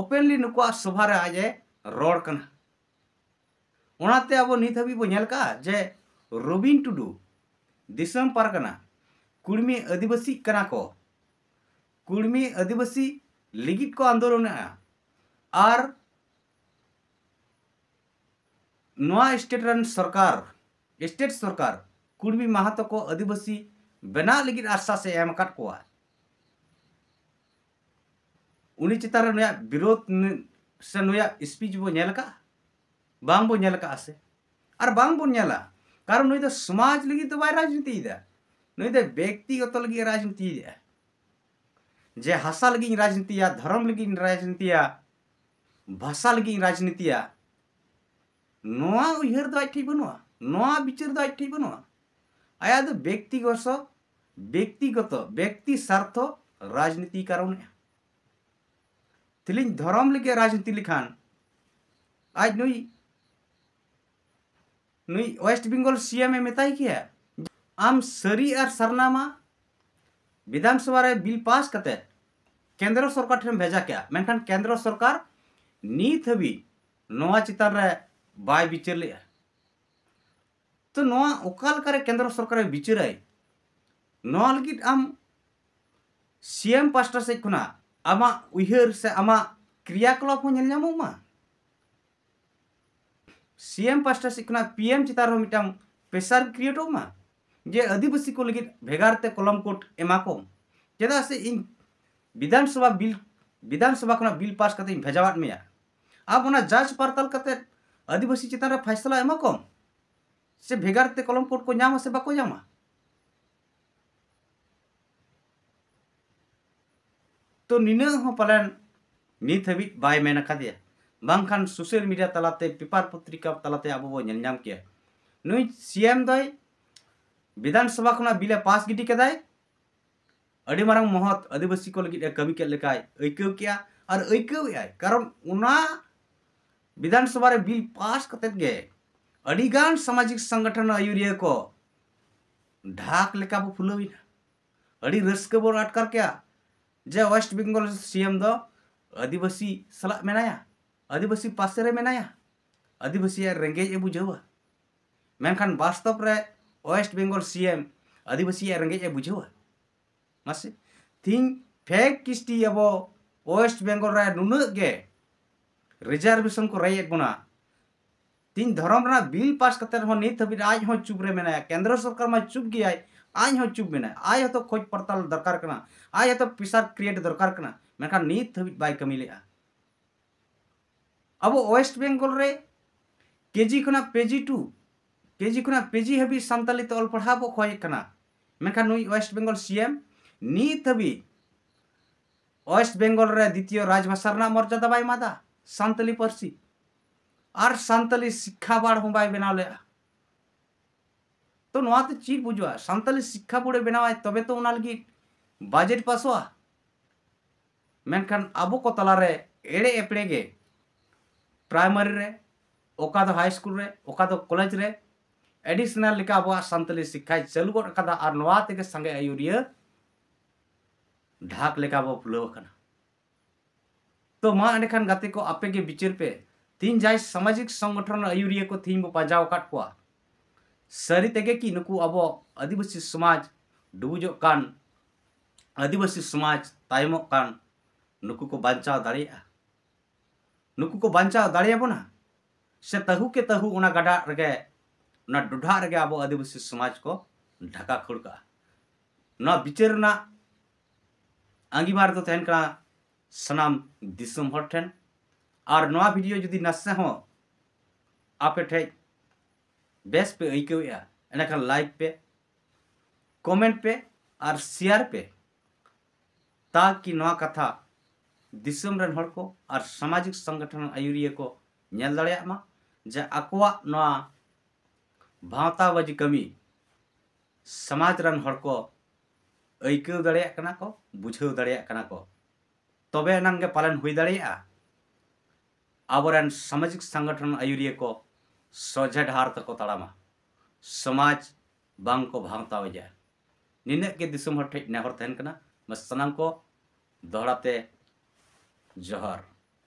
ᱳᱯᱮᱱᱞᱤ ᱱᱩᱠᱩᱣᱟᱜ ᱥᱚᱵᱷᱟ ᱨᱮ ᱟᱡ ᱮ ᱨᱚᱲ ᱠᱟᱱᱟ᱾ ᱚᱱᱟᱛᱮ ᱟᱵᱚ ᱱᱤᱛ ᱦᱟᱹᱵᱤᱡ ᱵᱚ ᱧᱮᱞ ᱠᱟᱜᱼᱟ ᱡᱮ ᱨᱚᱵᱤᱱ ᱴᱩᱰᱩ ᱫᱤᱥᱚᱢ ᱯᱟᱨᱜᱟᱱᱟ ᱠᱩᱲᱢᱤ ᱟᱹᱫᱤᱵᱟᱹᱥᱤᱜ ᱠᱟᱱᱟ ᱠᱚ, ᱠᱩᱲᱢᱤ ᱟᱹᱫᱤᱵᱟᱹᱥᱤ ᱞᱟᱹᱜᱤᱫ ᱠᱚ ᱟᱱᱫᱳᱞᱚᱱᱮᱜᱼᱟ᱾ ᱟᱨ ᱱᱚᱣᱟ ᱥᱴᱮᱴ ᱨᱮᱱ ᱥᱚᱨᱠᱟᱨ, ᱥᱴᱮᱴ ᱥᱚᱨᱠᱟᱨ ᱠᱩᱲᱢᱤ ᱢᱟᱦᱟᱛᱚ ᱠᱚ ᱟᱹᱫᱤᱵᱟᱹᱥᱤ ᱵᱮᱱᱟᱜ ᱞᱟᱹᱜᱤᱫ ᱟᱥᱥᱟᱥ ᱮ ᱮᱢ ᱟᱠᱟᱫ ᱠᱚᱣᱟ᱾ ᱩᱱᱤ ᱪᱮᱛᱟᱱ ᱨᱮ ᱱᱩᱭᱟᱜ ᱵᱤᱨᱳᱫᱷ ᱱᱩ-, ᱥᱮ ᱱᱩᱭᱟᱜ ᱥᱯᱤᱪ ᱵᱚ ᱧᱮᱞ ᱟᱠᱟᱫᱼᱟ? ᱵᱟᱝ ᱵᱚ ᱧᱮᱞ ᱟᱠᱟᱫᱼᱟ ᱥᱮ? ᱟᱨ ᱵᱟᱝ ᱵᱚᱱ ᱧᱮᱞᱟ, ᱠᱟᱨᱚᱱ ᱱᱩᱭ ᱫᱚ ᱥᱚᱢᱟᱡᱽ ᱞᱟᱹᱜᱤᱫ ᱫᱚ ᱵᱟᱭ ᱨᱟᱡᱽᱱᱤᱛᱤᱭᱮᱫᱟ, ᱱᱩᱭ ᱫᱚ ᱵᱮᱠᱛᱤᱜᱚᱛᱚ ᱞᱟᱹᱜᱤᱫ ᱮ ᱨᱟᱡᱽᱱᱤᱛᱤᱭᱮᱫᱟ᱾ ᱡᱮ ᱦᱟᱥᱟ ᱞᱟᱹᱜᱤᱫ ᱤᱧ ᱨᱟᱡᱽᱱᱤᱛᱤᱭᱟ, ᱫᱷᱚᱨᱚᱢ ᱞᱟᱹᱜᱤᱫ ᱤᱧ ᱨᱟᱡᱽᱱᱤᱛᱤᱭᱟ, ᱵᱷᱟᱥᱟ ᱞᱟᱹᱜᱤᱫ ᱤᱧ ᱨᱟᱡᱽᱱᱤᱛᱤᱭᱟ, ᱱᱚᱣᱟ ᱩᱭᱦᱟᱹᱨ ᱫᱚ ᱟᱡ ᱴᱷᱮᱱ ᱵᱟᱹᱱᱩᱜᱼᱟ, ᱱᱚᱣᱟ ᱵᱤᱪᱟᱹᱨ ᱫᱚ ᱟᱡ ᱴᱷᱮᱱ ᱵᱟᱹᱱᱩᱜᱼᱟ᱾ ᱟᱭᱟᱜ ᱫᱚ ᱵᱮᱠᱛᱤᱜᱚᱛᱚ, ᱵᱮᱠᱛᱤᱜᱚᱛᱚ, ᱵᱮᱠᱛᱤ ᱥᱟᱨᱛᱷᱚ ᱨᱟᱡᱽᱱᱤᱛᱤ ᱠᱟᱨᱚᱱᱮᱜᱼᱟ᱾ ᱛᱮᱞᱤᱧ ᱫᱷᱚᱨᱚᱢ ᱞᱟᱹᱜᱤᱫ ᱨᱟᱡᱽᱱᱤᱛᱤ ᱞᱮᱠᱷᱟᱱ ᱟᱡ ᱱᱩᱭ, ᱱᱩᱭ ᱳᱭᱮᱥᱴ ᱵᱮᱝᱜᱚᱞ ᱥᱤ ᱮᱢ ᱮ ᱢᱮᱛᱟᱭ ᱠᱮᱭᱟ, "ᱟᱢ ᱥᱟᱹᱨᱤ ᱟᱨ ᱥᱟᱨᱱᱟᱢᱟ ᱵᱤᱫᱷᱟᱱ ᱥᱚᱵᱷᱟ ᱨᱮ ᱵᱤᱞ ᱯᱟᱥ ᱠᱟᱛᱮ ᱠᱮᱱᱫᱨᱚ ᱥᱚᱨᱠᱟᱨ ᱴᱷᱮᱱ ᱵᱷᱮᱡᱟ ᱠᱮᱜᱼᱟ", ᱢᱮᱱᱠᱷᱟᱱ ᱠᱮᱱᱫᱨᱚ ᱥᱚᱨᱠᱟᱨ ᱱᱤᱛ ᱦᱟᱹᱵᱤᱡ ᱱᱚᱣᱟ ᱪᱮᱛᱟᱱ ᱨᱮ ᱵᱟᱭ ᱵᱤᱪᱟᱹᱨ ᱞᱮᱜᱼᱟ᱾ ᱛᱚ, ᱱᱚᱣᱟ ᱚᱠᱟ ᱞᱮᱠᱟᱨᱮ ᱠᱮᱱᱫᱨᱚ ᱥᱚᱨᱠᱟᱨᱮ ᱵᱤᱪᱟᱹᱨᱟᱭ? ᱱᱚᱣᱟ ᱞᱟᱹᱜᱤᱫ ᱟᱢ ᱥᱤ ᱮᱢ ᱯᱟᱥᱴᱟ ᱥᱮᱫ ᱠᱷᱚᱱᱟᱜ ᱟᱢᱟᱜ ᱩᱭᱦᱟᱹᱨ ᱥᱮ ᱟᱢᱟᱜ ᱠᱨᱤᱭᱟᱠᱚᱞᱟᱯ ᱦᱚᱸ ᱧᱮᱞ ᱧᱟᱢᱚᱜ ᱢᱟ᱾ ᱥᱤ ᱮᱢ ᱯᱟᱥᱴᱟ ᱥᱮᱫ ᱠᱷᱚᱱᱟᱜ ᱯᱤ ᱮᱢ ᱪᱮᱛᱟᱱ ᱨᱮᱦᱚᱸ ᱢᱤᱫᱴᱟᱝ ᱯᱨᱮᱥᱟᱨ ᱠᱨᱤᱭᱮᱴᱚᱜ ᱢᱟ, ᱡᱮ ᱟᱹᱫᱤᱵᱟᱹᱥᱤ ᱠᱚ ᱞᱟᱹᱜᱤᱫ ᱵᱷᱮᱜᱟᱨ ᱛᱮ ᱠᱚᱞᱚᱢ ᱠᱳᱰ ᱮᱢᱟ ᱠᱚᱢ᱾ ᱪᱮᱫᱟᱜ ᱥᱮ ᱤᱧ ᱵᱤᱫᱷᱟᱱ ᱥᱚᱵᱷᱟ ᱵᱤᱞ, ᱵᱤᱫᱷᱟᱱ ᱥᱚᱵᱷᱟ ᱠᱷᱚᱱᱟᱜ ᱵᱤᱞ ᱯᱟᱥ ᱠᱟᱛᱮ ᱤᱧ ᱵᱷᱮᱡᱟᱣᱟᱫ ᱢᱮᱭᱟ, ᱟᱢ ᱚᱱᱟ ᱡᱟᱸᱪ ᱯᱟᱨᱛᱟᱞ ᱠᱟᱛᱮ ᱟᱹᱫᱤᱵᱟᱹᱥᱤ ᱪᱮᱛᱟᱱ ᱨᱮ ᱯᱷᱟᱭᱥᱟᱞᱟ ᱮᱢᱟ ᱠᱚᱢ, ᱥᱮ ᱵᱷᱮᱜᱟᱨ ᱛᱮ ᱠᱚᱞᱚᱢ ᱠᱳᱰ ᱠᱚ ᱧᱟᱢᱟ ᱥᱮ ᱵᱟᱠᱚ ᱧᱟᱢᱟ᱾ ᱛᱚ ᱱᱤᱱᱟᱹᱜ ᱦᱚᱸ ᱯᱟᱞᱮᱱ ᱱᱤᱛ ᱦᱟᱹᱵᱤᱡ ᱵᱟᱭ ᱢᱮᱱ ᱟᱠᱟᱫᱮᱭᱟ, ᱵᱟᱝᱠᱷᱟᱱ ᱥᱳᱥᱟᱞ ᱢᱤᱰᱤᱭᱟ ᱛᱟᱞᱟᱛᱮ, ᱯᱮᱯᱟᱨ ᱯᱚᱛᱨᱤᱠᱟ ᱛᱟᱞᱟᱛᱮ ᱟᱵᱚ ᱵᱚ ᱧᱮᱞ ᱧᱟᱢ ᱠᱮᱭᱟ᱾ ᱱᱩᱭ ᱥᱤ ᱮᱢ ᱫᱚᱭ ᱵᱤᱫᱷᱟᱱ ᱥᱚᱵᱷᱟ ᱠᱷᱚᱱᱟᱜ ᱵᱤᱞ ᱮ ᱯᱟᱥ ᱜᱤᱰᱤ ᱠᱮᱫᱟᱭ, ᱟᱹᱰᱤ ᱢᱟᱨᱟᱝ ᱢᱚᱦᱚᱛ ᱟᱹᱫᱤᱵᱟᱹᱥᱤ ᱠᱚ ᱞᱟᱹᱜᱤᱫ ᱮ ᱠᱟᱹᱢᱤ ᱠᱮᱫ ᱞᱮᱠᱟᱭ ᱟᱹᱭᱠᱟᱹᱣ ᱠᱮᱜᱼᱟ ᱟᱨ ᱟᱹᱭᱠᱟᱹᱣᱮᱫᱼᱟᱭ, ᱠᱟᱨᱚᱱ ᱚᱱᱟ ᱵᱤᱫᱷᱟᱱ ᱥᱚᱵᱷᱟ ᱨᱮ ᱵᱤᱞ ᱯᱟᱥ ᱠᱟᱛᱮᱫ ᱜᱮ ᱟᱹᱰᱤᱜᱟᱱ ᱥᱟᱢᱟᱡᱤᱠ ᱥᱚᱝᱜᱚᱴᱷᱚᱱ ᱟᱹᱭᱩᱨᱤᱭᱟᱹ ᱠᱚ ᱰᱷᱟᱠ ᱞᱮᱠᱟ ᱵᱚ ᱯᱷᱩᱞᱟᱹᱣ ᱮᱱᱟ᱾ ᱟᱹᱰᱤ ᱨᱟᱹᱥᱠᱟᱹ ᱵᱚᱱ ᱟᱴᱠᱟᱨ ᱠᱮᱜᱼᱟ ᱡᱮ ᱳᱭᱮᱥᱴ ᱵᱮᱝᱜᱚᱞ ᱥᱤ ᱮᱢ ᱫᱚ ᱟᱹᱫᱤᱵᱟᱹᱥᱤ ᱥᱟᱞᱟᱜ ᱢᱮᱱᱟᱭᱟ, ᱟᱹᱫᱤᱵᱟᱹᱥᱤ ᱯᱟᱥᱮ ᱨᱮ ᱢᱮᱱᱟᱭᱟ, ᱟᱹᱫᱤᱵᱟᱹᱥᱤᱭᱟᱜ ᱨᱮᱸᱜᱮᱡ ᱮ ᱵᱩᱡᱷᱟᱹᱣᱟ᱾ ᱢᱮᱱᱠᱷᱟᱱ ᱵᱟᱥᱛᱚᱵ ᱨᱮ ᱳᱭᱮᱥᱴ ᱵᱮᱝᱜᱚᱞ ᱥᱤ ᱮᱢ ᱟᱹᱫᱤᱵᱟᱹᱥᱤᱭᱟᱜ ᱨᱮᱸᱜᱮᱡ ᱮ ᱵᱩᱡᱷᱟᱹᱣᱟ? ᱢᱟᱥᱮ, ᱛᱤᱦᱤᱧ ᱯᱷᱮᱠ ᱠᱤᱥᱴᱤ ᱟᱵᱚ ᱳᱭᱮᱥᱴ ᱵᱮᱝᱜᱚᱞ ᱨᱮ ᱱᱩᱱᱟᱹᱜ ᱜᱮ ᱨᱤᱡᱟᱨᱵᱷᱮᱥᱚᱱ ᱠᱚ ᱨᱮᱡ ᱮᱫ ᱵᱚᱱᱟ᱾ ᱛᱤᱦᱤᱧ ᱫᱷᱚᱨᱚᱢ ᱨᱮᱱᱟᱜ ᱵᱤᱞ ᱯᱟᱥ ᱠᱟᱛᱮ ᱨᱮᱦᱚᱸ ᱱᱤᱛ ᱦᱟᱹᱵᱤᱡ ᱟᱡ ᱦᱚᱸ ᱪᱩᱯ ᱨᱮ ᱢᱮᱱᱟᱭᱟ᱾ ᱠᱮᱱᱫᱨᱚ ᱥᱚᱨᱠᱟᱨ ᱢᱟ ᱪᱩᱯ ᱜᱮᱭᱟᱭ, ᱟᱡ ᱦᱚᱸ ᱪᱩᱯ ᱢᱮᱱᱟᱭᱟ᱾ ᱟᱡ ᱦᱚᱸᱛᱚ ᱠᱷᱚᱡᱽ ᱯᱟᱲᱛᱟᱞ ᱫᱚᱨᱠᱟᱨ ᱠᱟᱱᱟ, ᱟᱡ ᱦᱚᱸᱛᱚ ᱯᱨᱮᱥᱟᱨ ᱠᱨᱤᱭᱮᱴ ᱫᱚᱨᱠᱟᱨ ᱠᱟᱱᱟ, ᱢᱮᱱᱠᱷᱟᱱ ᱱᱤᱛ ᱦᱟᱹᱵᱤᱡ ᱵᱟᱭ ᱠᱟᱹᱢᱤ ᱞᱮᱜᱼᱟ᱾ ᱟᱵᱚ ᱳᱭᱮᱥᱴ ᱵᱮᱝᱜᱚᱞ ᱨᱮ ᱠᱮᱡᱤ ᱠᱷᱚᱱᱟᱜ ᱯᱮᱡᱤ ᱴᱩ, ᱠᱮᱡᱤ ᱠᱷᱚᱱᱟᱜ ᱯᱮᱡᱤ ᱦᱟᱹᱵᱤᱡ ᱥᱟᱱᱛᱟᱞᱤ ᱛᱮ ᱚᱞ ᱯᱟᱲᱦᱟᱣ ᱵᱚ ᱠᱷᱚᱭᱮᱫ ᱠᱟᱱᱟ, ᱢᱮᱱᱠᱷᱟᱱ ᱱᱩᱭ ᱳᱭᱮᱥᱴ ᱵᱮᱝᱜᱚᱞ ᱥᱤ ᱮᱢ ᱱᱤᱛ ᱦᱟᱹᱵᱤᱡ ᱳᱭᱮᱥᱴ ᱵᱮᱝᱜᱚᱞ ᱨᱮ ᱫᱤᱛᱤᱭᱚ ᱨᱟᱡᱽᱵᱷᱟᱥᱟ ᱨᱮᱱᱟᱜ ᱢᱚᱨᱡᱟᱫᱟ ᱵᱟᱭ ᱮᱢᱟᱫᱟ ᱥᱟᱱᱛᱟᱞᱤ ᱯᱟᱹᱨᱥᱤ᱾ ᱟᱨ ᱥᱟᱱᱛᱟᱞᱤ ᱥᱤᱠᱠᱷᱟ ᱵᱟᱲ ᱦᱚᱸ ᱵᱟᱭ ᱵᱮᱱᱟᱣ ᱞᱮᱜᱼᱟ᱾ ᱛᱚ ᱱᱚᱣᱟ ᱛᱮ ᱪᱮᱫ ᱵᱩᱡᱩᱜᱼᱟ? ᱥᱟᱱᱛᱟᱞᱤ ᱥᱤᱠᱠᱷᱟ ᱵᱳᱨᱰ ᱮ ᱵᱮᱱᱟᱣᱟᱭ, ᱛᱚᱵᱮ ᱛᱚ ᱚᱱᱟ ᱞᱟᱹᱜᱤᱫ ᱵᱟᱡᱮᱴ ᱯᱟᱥᱚᱜᱼᱟ᱾ ᱢᱮᱱᱠᱷᱟᱱ ᱟᱵᱚ ᱠᱚ ᱛᱟᱞᱟᱨᱮ ᱮᱲᱮ ᱮᱯᱲᱮ ᱜᱮ ᱯᱨᱟᱭᱢᱟᱨᱤ ᱨᱮ, ᱚᱠᱟ ᱫᱚ ᱦᱟᱭ ᱥᱠᱩᱞ ᱨᱮ, ᱚᱠᱟ ᱫᱚ ᱠᱚᱞᱮᱡᱽ ᱨᱮ ᱮᱰᱤᱥᱚᱱᱟᱞ ᱞᱮᱠᱟ ᱟᱵᱚᱣᱟᱜ ᱥᱟᱱᱛᱟᱞᱤ ᱥᱤᱠᱠᱷᱟᱭ ᱪᱟᱹᱞᱩ ᱜᱚᱫ ᱟᱠᱟᱫᱟ᱾ ᱟᱨ ᱱᱚᱣᱟ ᱛᱮᱜᱮ ᱥᱟᱸᱜᱮ ᱟᱹᱭᱩᱨᱤᱭᱟᱹ ᱰᱷᱟᱠ ᱞᱮᱠᱟ ᱵᱚ ᱯᱷᱩᱞᱟᱹᱣ ᱟᱠᱟᱱᱟ᱾ ᱛᱚ ᱢᱟ ᱮᱸᱰᱮᱠᱷᱟᱱ ᱜᱟᱛᱮ ᱠᱚ, ᱟᱯᱮ ᱜᱮ ᱵᱤᱪᱟᱹᱨ ᱯᱮ᱾ ᱛᱤᱦᱤᱧ ᱡᱟᱦᱟᱸᱭ ᱥᱟᱢᱟᱡᱤᱠ ᱥᱚᱝᱜᱚᱴᱷᱚᱱ ᱟᱹᱭᱩᱨᱤᱭᱟᱹ ᱠᱚ ᱛᱤᱦᱤᱧ ᱵᱚ ᱯᱟᱸᱡᱟ ᱟᱠᱟᱫ ᱠᱚᱣᱟ, ᱥᱟᱹᱨᱤ ᱛᱮᱜᱮ ᱠᱤ ᱱᱩᱠᱩ ᱟᱵᱚ ᱟᱹᱫᱤᱵᱟᱹᱥᱤ ᱥᱚᱢᱟᱡᱽ ᱰᱩᱵᱩᱡᱚᱜ ᱠᱟᱱ, ᱟᱹᱫᱤᱵᱟᱹᱥᱤ ᱥᱚᱢᱟᱡᱽ ᱛᱟᱭᱚᱢᱚᱜ ᱠᱟᱱ, ᱱᱩᱠᱩ ᱠᱚ ᱵᱟᱧᱪᱟᱣ ᱫᱟᱲᱮᱭᱟᱜᱼᱟ? ᱱᱩᱠᱩ ᱠᱚ ᱵᱟᱧᱪᱟᱣ ᱫᱟᱲᱮᱭᱟᱵᱚᱱᱟ? ᱥᱮ ᱛᱟᱹᱦᱩ ᱠᱮ ᱛᱟᱹᱦᱩ ᱚᱱᱟ ᱜᱟᱰᱟ ᱨᱮᱜᱮ, ᱚᱱᱟ ᱰᱚᱰᱷᱟᱜ ᱨᱮᱜᱮ ᱟᱵᱚ ᱟᱹᱫᱤᱵᱟᱹᱥᱤ ᱥᱚᱢᱟᱡᱽ ᱠᱚ ᱰᱷᱟᱠᱟ ᱠᱷᱟᱹᱲ ᱠᱟᱜᱼᱟ? ᱱᱚᱣᱟ ᱵᱤᱪᱟᱹᱨ ᱨᱮᱱᱟᱜ ᱟᱸᱜᱤᱵᱷᱟᱨ ᱫᱚ ᱛᱟᱦᱮᱱ ᱠᱟᱱᱟ ᱥᱟᱱᱟᱢ ᱫᱤᱥᱚᱢ ᱦᱚᱲ ᱴᱷᱮᱱ᱾ ᱟᱨ ᱱᱚᱣᱟ ᱵᱷᱤᱰᱤᱭᱳ ᱡᱩᱫᱤ ᱱᱟᱥᱮ ᱦᱚᱸ ᱟᱯᱮ ᱴᱷᱮᱡ ᱵᱮᱥ ᱯᱮ ᱟᱹᱭᱠᱟᱹᱣᱮᱫᱼᱟ, ᱮᱸᱰᱮᱠᱷᱟᱱ ᱞᱟᱭᱤᱠ ᱯᱮ, ᱠᱚᱢᱮᱱᱴ ᱯᱮ ᱟᱨ ᱥᱮᱭᱟᱨ ᱯᱮ᱾ ᱛᱟᱠᱤ ᱱᱚᱣᱟ ᱠᱟᱛᱷᱟ ᱫᱤᱥᱚᱢ ᱨᱮᱱ ᱦᱚᱲ ᱠᱚ ᱟᱨ ᱥᱟᱢᱟᱡᱤᱠ ᱥᱚᱝᱜᱚᱴᱷᱚᱱ ᱟᱹᱭᱩᱨᱤᱭᱟᱹ ᱠᱚ ᱧᱮᱞ ᱫᱟᱲᱮᱭᱟᱜ ᱢᱟ ᱡᱮ ᱟᱠᱚᱣᱟᱜ ᱱᱚᱣᱟ ᱵᱷᱟᱶᱛᱟᱵᱟᱡᱤ ᱠᱟᱹᱢᱤ ᱥᱚᱢᱟᱡᱽ ᱨᱮᱱ ᱦᱚᱲ ᱠᱚ ᱟᱹᱭᱠᱟᱹᱣ ᱫᱟᱲᱮᱭᱟᱜ ᱠᱟᱱᱟ ᱠᱚ, ᱵᱩᱡᱷᱟᱹᱣ ᱫᱟᱲᱮᱭᱟᱜ ᱠᱟᱱᱟ ᱠᱚ᱾ ᱛᱚᱵᱮ ᱮᱱᱟᱝ ᱜᱮ ᱯᱟᱞᱮᱱ ᱦᱩᱭ ᱫᱟᱲᱮᱭᱟᱜᱼᱟ ᱟᱵᱚᱨᱮᱱ ᱥᱟᱢᱟᱡᱤᱠ ᱥᱚᱝᱜᱚᱴᱷᱚᱱ ᱟᱹᱭᱩᱨᱤᱭᱟᱹ ᱠᱚ ᱥᱚᱡᱷᱮ ᱰᱟᱦᱟᱨ ᱛᱮᱠᱚ ᱛᱟᱲᱟᱢᱟ, ᱥᱚᱢᱟᱡᱽ ᱵᱟᱝ ᱠᱚ ᱵᱷᱟᱶᱛᱟᱣᱮᱡᱟ᱾ ᱱᱤᱱᱟᱹᱜ ᱜᱮ ᱫᱤᱥᱚᱢ ᱦᱚᱲ ᱴᱷᱮᱱ ᱱᱮᱦᱚᱨ ᱛᱟᱦᱮᱱ ᱠᱟᱱᱟ᱾ ᱢᱟ ᱥᱟᱱᱟᱢ ᱠᱚ ᱫᱚᱦᱲᱟ ᱛᱮ ᱡᱚᱦᱟᱨ᱾